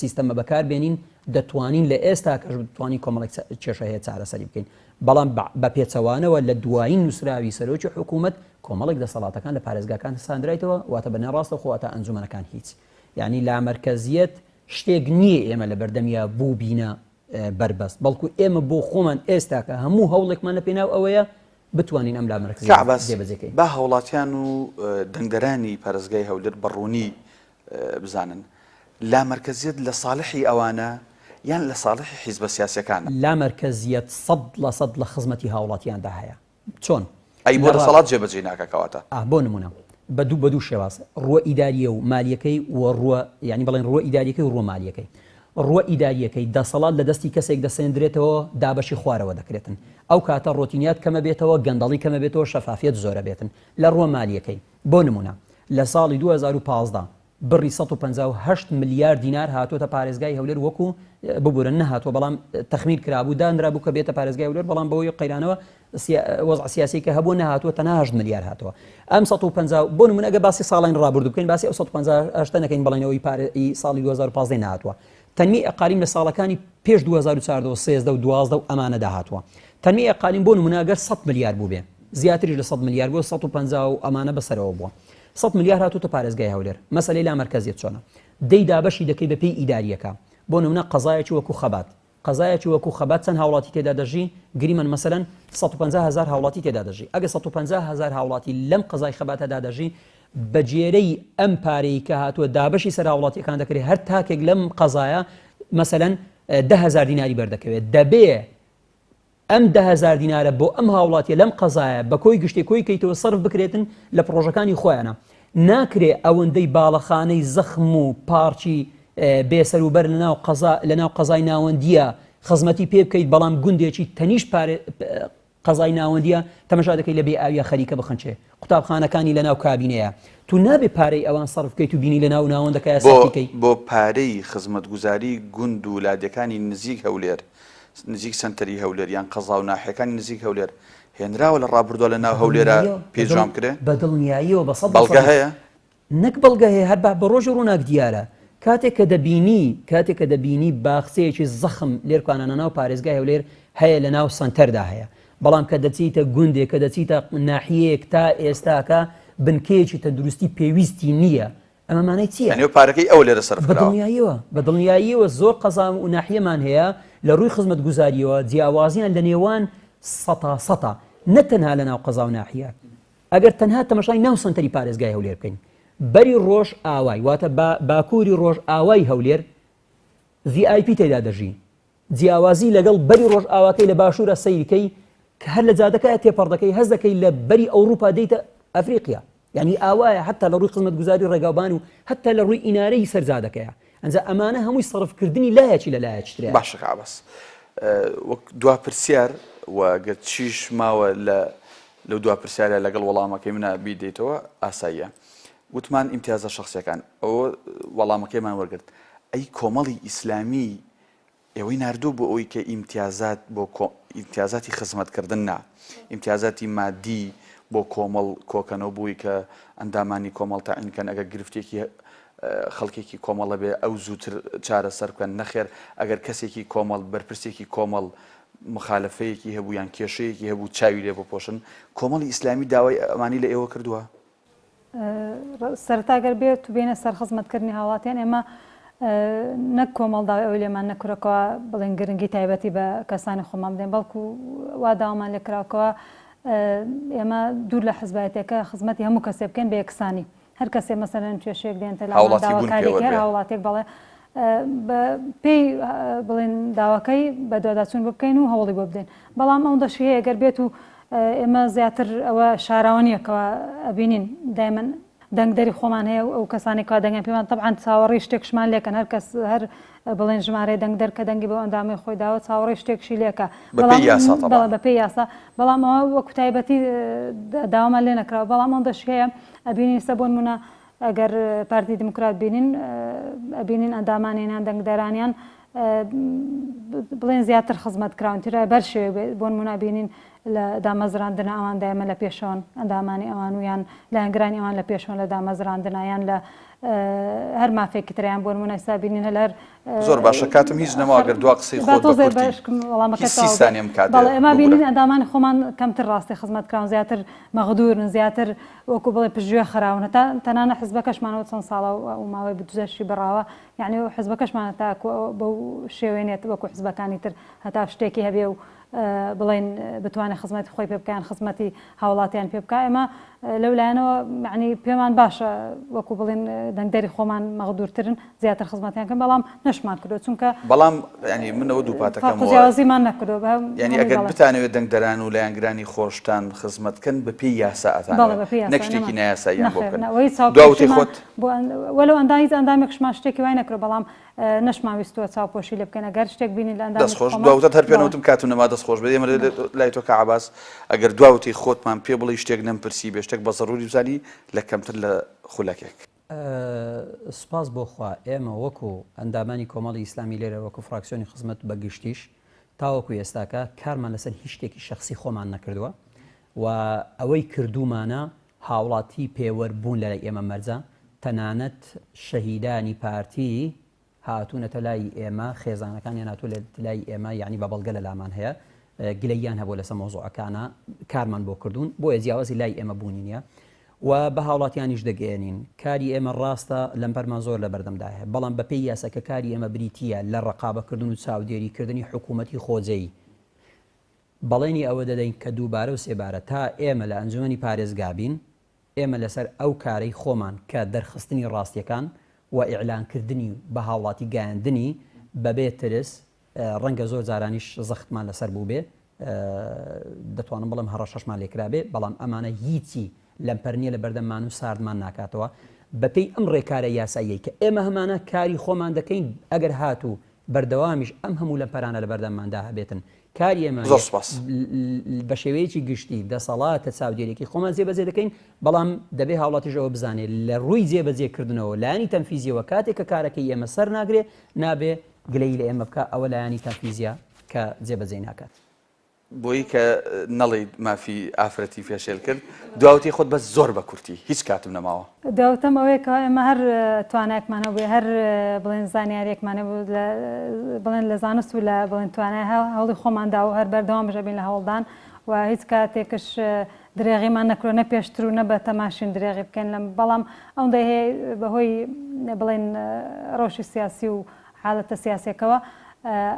سیستەمە بەکار بێنین دەتوانین لە ئێستا کەش بتوانین کۆمەڵێک کێشە هەیە چارەسەری بکەین بەڵام بە پێچەوانەوە لە دوایین نووسراوی سەرۆکی حکوومەت کۆمەڵێک دەسەڵاتەکان لە پارێزگاکان ساندرایتەوە واتە بە ناڕاستە خۆ واتە ئەنجومەنەکان هیچ یعنی لامەرکەزیەت شتێک نییە ئێمە لە بەردەمیا بووبینە بەربەست، بەڵکو ئێمە بۆ خۆمان ئێستاکە هەموو هەوڵێکمان لە پێناو ئەوەیە بتوانین ئەم لامەرکزیە کاک عەباس، جێبەجێ کەین. با هاوڵاتیان و دەنگدەرانی پارێزگای هەولێر بە ڕوونی بزانن، لامەرکەزیەت لە ساڵحی ئەوانە یان لە ساڵحی حیزبە سیاسیەکانە؟ لامەرکەزیەت 100% لە خزمەتی هاوڵاتیاندا هەیە. چۆن؟ ئەی بۆ دەسەڵات جێبەجێی ناکا کەواتە؟ ئا بۆ نمونە بە دوو بە دوو شێواز ڕووە ئیداریە و مالیەکەی و ڕووە یانی بڵێن ڕووە ئیداریەکەی و ڕووە مالیەکەی ڕووە ئیداریەکەی دەسەڵات لە دەستی کەسێک دەسێندرێتەوە دابەشی خوارەوە دەکرێتن ئەو کاتە ڕۆتینیات کەمە بێتەوە گەندەڵی کەمە بێتەوە شەفافیەت زۆرە بێتن لە ڕووە مالیەکەی بۆ نمونە لە ساڵی 2015 بڕی 158 ملیار دینار هاتۆتە پارێزگای هەولێر وەکو ببورن نەهاتووە بەڵام تەخمین کرابوو دانرابوو کە بێتە پارێزگای هەولێر بەڵام بەوەی قەیرانەوە وەزع سیاسی کە هەبوو نەهاتووە تەنها 8 ملیار هاتووە ئەم 150 بۆ نمونە ئەگەر باسی ساڵانی ڕابردوو بکەین باسی ئەو 158 نەکەین بەڵێنەوەی پارەی ساڵی 2015 نەهاتووە تەنمی ئەقالیم لە ساڵەکانی پێش 2014 و 13 و 12 و ئەمانە داهاتووە تەنمی ئەقالیم بۆ نمونە ئەگەر 100 ملیار بوو بێ زیاتریش لە 100 ملیار بووە 150 و ئەمانە بەسەرەوە بووە 100 ملیار هاتووتە پارێزگای هەولێر مەسەلەی لامەرکەزیەت چۆنە دەی دابەشی دەکەی بە پێی ئیداریەکە. بۆ نمونە قەزایەکی وەکو خەبات، قەزایەکی وەکو خەبات چەند هاوڵاتی تێدا دەژی؟ گریمەن مەسەلەن 150 هەزار هاوڵاتی تێدا دەژی. ئەگەر 150 هەزار هاوڵاتی لەم قەزای خەباتەدا دەژی، بە گێرەی ئەم پارەی کە هاتووە دابەشی سەر هاوڵاتیەکان دەکرێت، هەر تاکێک لەم قەزایە مەسەلەن 10 هەزار دیناری بەردەکەوێت. دەبێ ئەم 10,000 دینارە بۆ ئەم هاوڵاتیە لەم قەزایە بە کۆی گشتی کۆی کەیتەوە سەرف بکرێتن لە پڕۆژەکانی خۆیانە. ناکرێ ئەوەندەی باڵەخانەی زەخم و پارکی بێ سەروبەر لەناو قەزا لەناو قەزای ناوەندیە خزمەتی پێ بکەیت بەڵام گوندێکی تەنیشت پارێ قەزای ناوەندیە تەمەشا دەکەی لە بێ ئاویە خەریکە بخنچێ قوتابخانەکانی لەناو کابینەیە تو نابێ پارەی ئەوان سەرف بکەیت و بینی لەناو ناوەندەکەیا بۆ سەرفی کەی. بۆ پارەی خزمەتگوزاری گوند و لادێکانی نزیک هەولێر نزیک سەنتەری هەولێر یان قەزا و ناحیەکانی نزیک هەولێر هێنراوە لە ڕابردووە لە ناو هەولێرا بەدڵنیاییەوە پێ بەدڵ جوان بکرێ؟ بەدڵنیاییەوە بە سەد لە بەڵگە سەدی هەیە؟ نەک بەڵگە هەیە هەر بە بە ڕۆژی ڕووناک دیارە کاتێک کە دەبینی کاتێک کە دەبینی باخچەیەکی زەخم لێرکانانە ناو پارێزگای هەولێر هەیە لە ناو سەنتەردا هەیە بەڵام کە دەچیتە گوندێک کە دەچیتە ناحیەیەک تا ئێستاکە بنکەیەکی تەندروستی پێویستی نییە ئەمە مانای چییە؟ یانی پارەکەی ئەوە لێرە سەرف بە کراوە. دڵنیاییەوە بە دڵنیاییەوە زۆر قەزا و ناحیەمان هەیە لە ڕووی خزمەتگوزارییەوە جیاوازیان لە نێوان سەتا سەتە نە تەنها لە ناو قەزا و ناحیە ئەگەر تەنها تەمەشای ناو سەنتەری پارێزگای هەولێر بکەین بەری ڕۆژ ئاوای واتە باکووری ڕۆژ ئاوای هەولێر VIP تێدا دەژی جیاوازی لەگەڵ بەری ڕۆژئاواکەی لە باشوورە سەیرکەی کە هەر لە جادەکە تێپەڕ دەکەی هەست دەکەی لە بەری ئەوروپا دێیتە ئەفریقیا یعنی ئاوایە حتا لە ڕووی خزمەتگوزاری ڕێگاوبان و حتا لە ڕووی ئینارەی سەر جادەکەیە ئەنجا ئەمانە هەمووی سەرفکردنی لایەکی لە لایەکی ترە. باشە کاک عەباس وەک دوا پرسیار و گەر چیش ماوە لە لەو دوا پرسیارە لەگەڵ وەڵامەکەی منە بیدەیتەوە ئاساییە وتمان ئیمتیازە شەخسیەکان ئەوە وەڵامەکەیمان وەرگرت ئەی کۆمەڵی ئیسلامی ئێوەی ناردووە بۆ ئەوەی کە ئیمتیازات بۆ ئیمتیازاتی خزمەتکردن نا، ئیمتیازاتی مادی بۆ کۆمەڵ کۆکەنەوە بۆی کە ئەندامانی کۆمەڵ تەعین کەن، ئەگەر گرفتێکی خەڵکێکی کۆمەڵ هەبێ ئەو زووتر چارەسەر بکەن، نەخێر ئەگەر کەسێکی کۆمەڵ، بەرپرسێکی کۆمەڵ مخالەفەیەکی هەبوو یان کێشەیەکی هەبوو چاوی لێ بپۆشن، کۆمەڵی ئیسلامی داوای ئەمانی لە ئێوە کردووە؟ سەرەتا گەر بێت و بێینە سەر خزمەتکردنی هاوڵاتیان ئێمە نەک کۆمەڵ داوای ئەوەی لێمان نەکرا کەوا بڵێن گرنگی تایبەتی بە کەسانی خۆمان بدەین بەڵکو وا داوامان لێکراوە کەوا ئێمە دوور لە حزبایەتەکە خزمەتی هەموو کەسێ بکەین بە یەکسانی هەر کەسێ مەسەلەن کێشەیەک دێنتە لامان هاوڵاتی بوون داواکاریەک پێوەر هەر بێ. هاوڵاتیەک بەڵێ بە پێی بڵێن داواکەی بەدواداچوون بۆ بکەین و هەوڵی بۆ بدەین بەڵام ئەوەندەشی هەیە گەر بێت و ئێمە زیاتر ئەوە شاراوە نییە کەوا ئەبینین دایمەن دەنگدەری خۆمان هەیە و ئەو کەسانی کەوا دەنگیان پێمان تەبعەن چاوەڕێی شتێکشمان لێکەن هەر کەس هەر بڵێن ژمارەی دەنگدەر کە دەنگی بەو ئەندامەی خۆی داوە چاوەڕێی شتێکشی لێکە بەپێی بەڵام یاسا بەڵێ تەبعەن. بەپێی یاسا بەڵام ئەوە وەکو تایبەتی داوامان لێ نەکراوە بەڵام ئەوەندەش هەیە ئەبینین ئیستا بۆ نموونە ئەگەر پارتی دیموکرات بینین ئەبینین ئەندامانیان یان دەنگدەرانیان بڵێن زیاتر خزمەت کراون ترە بەر شێوێ بێت بۆ نموونە بینین لە دامەزراندنە ئەوان دایمە لە پێشەوەن ئەندامانی ئەوان و یان لایەنگرانی ئەوان لە پێشەوەن لە دامەزراندنە یان لە هەر مافێکی تریان بۆ نموونە ئێستا بینین هەر هەر زۆر باشە کاتم هیچ نەماوە گەر دوا قسەی با خۆت بە تۆزێ کورتی بەشکم وەڵامەکە هیچ سی تەواو بێت سانیەم کات بەڵێ ئێمە ببورە. بینین ئەندامانی خۆمان کەمتر ڕاستی خزمەت کراون زیاتر مەغدورن زیاتر وەکو بڵێ پشتگوێ خراون هەتا تەنانە حزبەکەشمانەوە چەند ساڵە و ماوەی بودجەشی بڕاوە یەعنی حزبەکەشمان هەتاکو بەو شێوەیە نێت وەکو حزبەکانی تر هەتا شتێکی هەبێ و بڵێن بتوانێت خزمەتی خۆی پێ بکە یان خزمەتی هاوڵاتیان پێ بکە ئێمە لەو لایەنەوە یەعنی پێمان باشە وەکو بڵێن دەنگدەری خۆمان مەغدورترن زیاتر خزمەتیان کەن بەڵام نەشمان کردو چونکە بەڵام ینی من ئەوە دووپاتەکەمەوە جیاوازیمان نەکردو یعنی ئەگەر بتانەوێت دەنگدەران و لایەنگرانی خۆشتان خزمەت کەن بە پێی یاسا ئەتانەوێت نەک شتێکی نایاساییان بۆ بکەن دوا وتەی خۆت وەلو ئەندام هیچ ئەندامێکشمان شتێکی وای نەکرد بەڵام نەشمان ویستووە چاوپۆشی لێ بکەین ئەگەر شتێک بینین لە ئەندامێکی دەست خۆش خۆمان دوا وتەت هەر پێ بەڵێ. نەوتم کاتم نەما دەست خۆش بێت ئێمە لای تۆ کاک عەباس ئەگەر دوا وتەی خۆتمان پێ بڵێی شتێک نەمپرسی بێ شتێک بە زەروری بزانی لە کەمتر لە خولەکێک. سوپاس بۆ خوا ئێمە وەکو ئەندامانی کۆمەڵی ئیسلامی لێرە وەکو فراکسیۆنی خزمەت بە گشتیش تاوەکو ئێستاکە کارمان لەسەر هیچ شتێکی شەخسی خۆمان نەکردووە و ئەوەی کردوومانە هاوڵاتی پێوەر بوون لەلای ئێمە مەرجە، تەنانەت شەهیدانی پارتی هاتوونەتە لای ئێمە، خێزانەکانیان هاتوونەتە لای ئێمە، یەعنی بە بەڵگە لەلامان هەیە، گلەییان هەبووە لەسەر مەوزوعەکانە، کارمان بۆ کردوون، بۆیە جیاوازی لای ئێمە بوونی نییە. و بە هاوڵاتیانیش دەگەیەنین کاری ئێمە ڕاستە لەمپەرمان زۆر لە بەردەمدایە بەڵام بەپێی یاسا کە کاری ئێمە بریتییە لە ڕەقابەکردن و چاودێریکردنی حکوومەتی خۆجێی بەڵێنی ئەوە دەدەین کە دووبارە و سێبارە تا ئێمە لە ئەنجومەنی پارێزگا بین ئێمە لەسەر ئەو کارەی خۆمان کە دەرخستنی ڕاستیەکان و ئیعلانکردنی و بە هاوڵاتی گەیاندنی بەبێ ترس، ڕەنگە زۆر جارانیش زەختمان لەسەر بووبێ، دەتوانم بڵێم هەڕەشەشمان لێکرابێ، بەڵام ئەمانە هیچی لەمپەر نییە لە بەردەممان و ساردمان ناکاتەوە. بەپێی ئەم ڕێکارە یاساییەی کە ئێمە هەمانە کاری خۆمان دەکەین، ئەگەر هاتوو بەردەوامیش ئەم هەموو لەمپەرانە لە بەردەمماندا هەبێتن، کاری ئێمە زۆر سوپاس. بە شێوەیەکی گشتی دەسەڵاتە چاودێریەکەی خۆمان جێبەجێ دەکەین، بەڵام دەبێ هاوڵاتیش ئەوە بزانێ لە ڕووی جێبەجێ کردنەوە لایەنی تەنفیزیەوە کاتێک کە کارەکەی ئێمە سەر ناگرێ نابێ گلەیی لە ئێمە بکا ئەوە لایەنی تەنفیزیە کە جێبەجێی ناکات. بۆی کە نەڵێیت مافی ئافرەتی پێشێل کرد دواوتەی خۆت بەس زۆر بە کورتی هیچ کاتم نەماوە. دواوتەم ئەوەیە کەوا ئێمە هەر توانایەکمان هەبووێ هەر بڵێن زانیاریەکمان هەبوو لە بڵێن لە زانست و لە بڵێن توانای هەوڵی خۆمان دا و هەر بەردەوامیش ئەبین لە هەوڵدان و هیچ کاتێکش درێغیمان نەکردوە نە پێشتر و نە بە تەماشین درێغی بکەین لەم بەڵام ئەوندەی هەیە بەهۆی بڵێن ڕەوشی سیاسی و حالەتە سیاسیەکەوە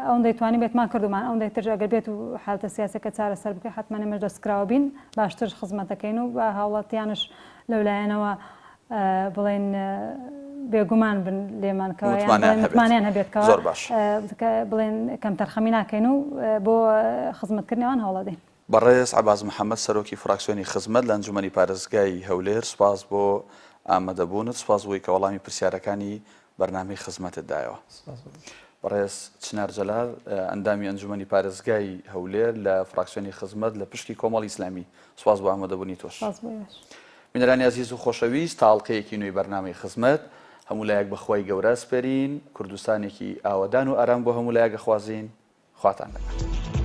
ئەوەندەی توانیبێتمان کردومان ئەوەندەی ترش ئەگەر بێت و حالەتە سیاسیەکە چارەسەر بکرێت حەتمەن ئێمەش دەستکراوە بین باشتر خزمەت دەکەین و بە هاوڵاتیانش لەو لایەنەوە بڵێن بێگومان بن لێمان کەوا یان متمانەیان بڵێن هەبێت. متمانەیان هەبێت کەوا زۆر باش. کە بڵێن کەمتەرخەمی ناکەین و بۆ خزمەتکردنی ئەوان هەوڵەدەین. بەڕێز عەباس محەمەد سەرۆکی فراکسیۆنی خزمەت لە ئەنجومەنی پارێزگای هەولێر سوپاس بۆ ئامادەبوونت، سوپاس بۆی کە وەڵامی پرسیارەکانی بەرنامەی خزمەتت دایەوە. بەڕێز چنار جەلال ئەندامی ئەنجومەنی پارێزگای هەولێر لە فراکسیۆنی خزمەت لە پشکی کۆمەڵی ئیسلامی سوپاس بۆ ئامادەبوونی تۆش. بینەرانی ئازیز و خۆشەویست تا ئەڵقەیەکی نوێی بەرنامەی خزمەت هەموو لایەک بە خوای گەورە ئەسپێرین، کوردستانێکی ئاوەدان و ئارام بۆ هەموو لایەک ئەخوازین. خواتان لەگەڵ.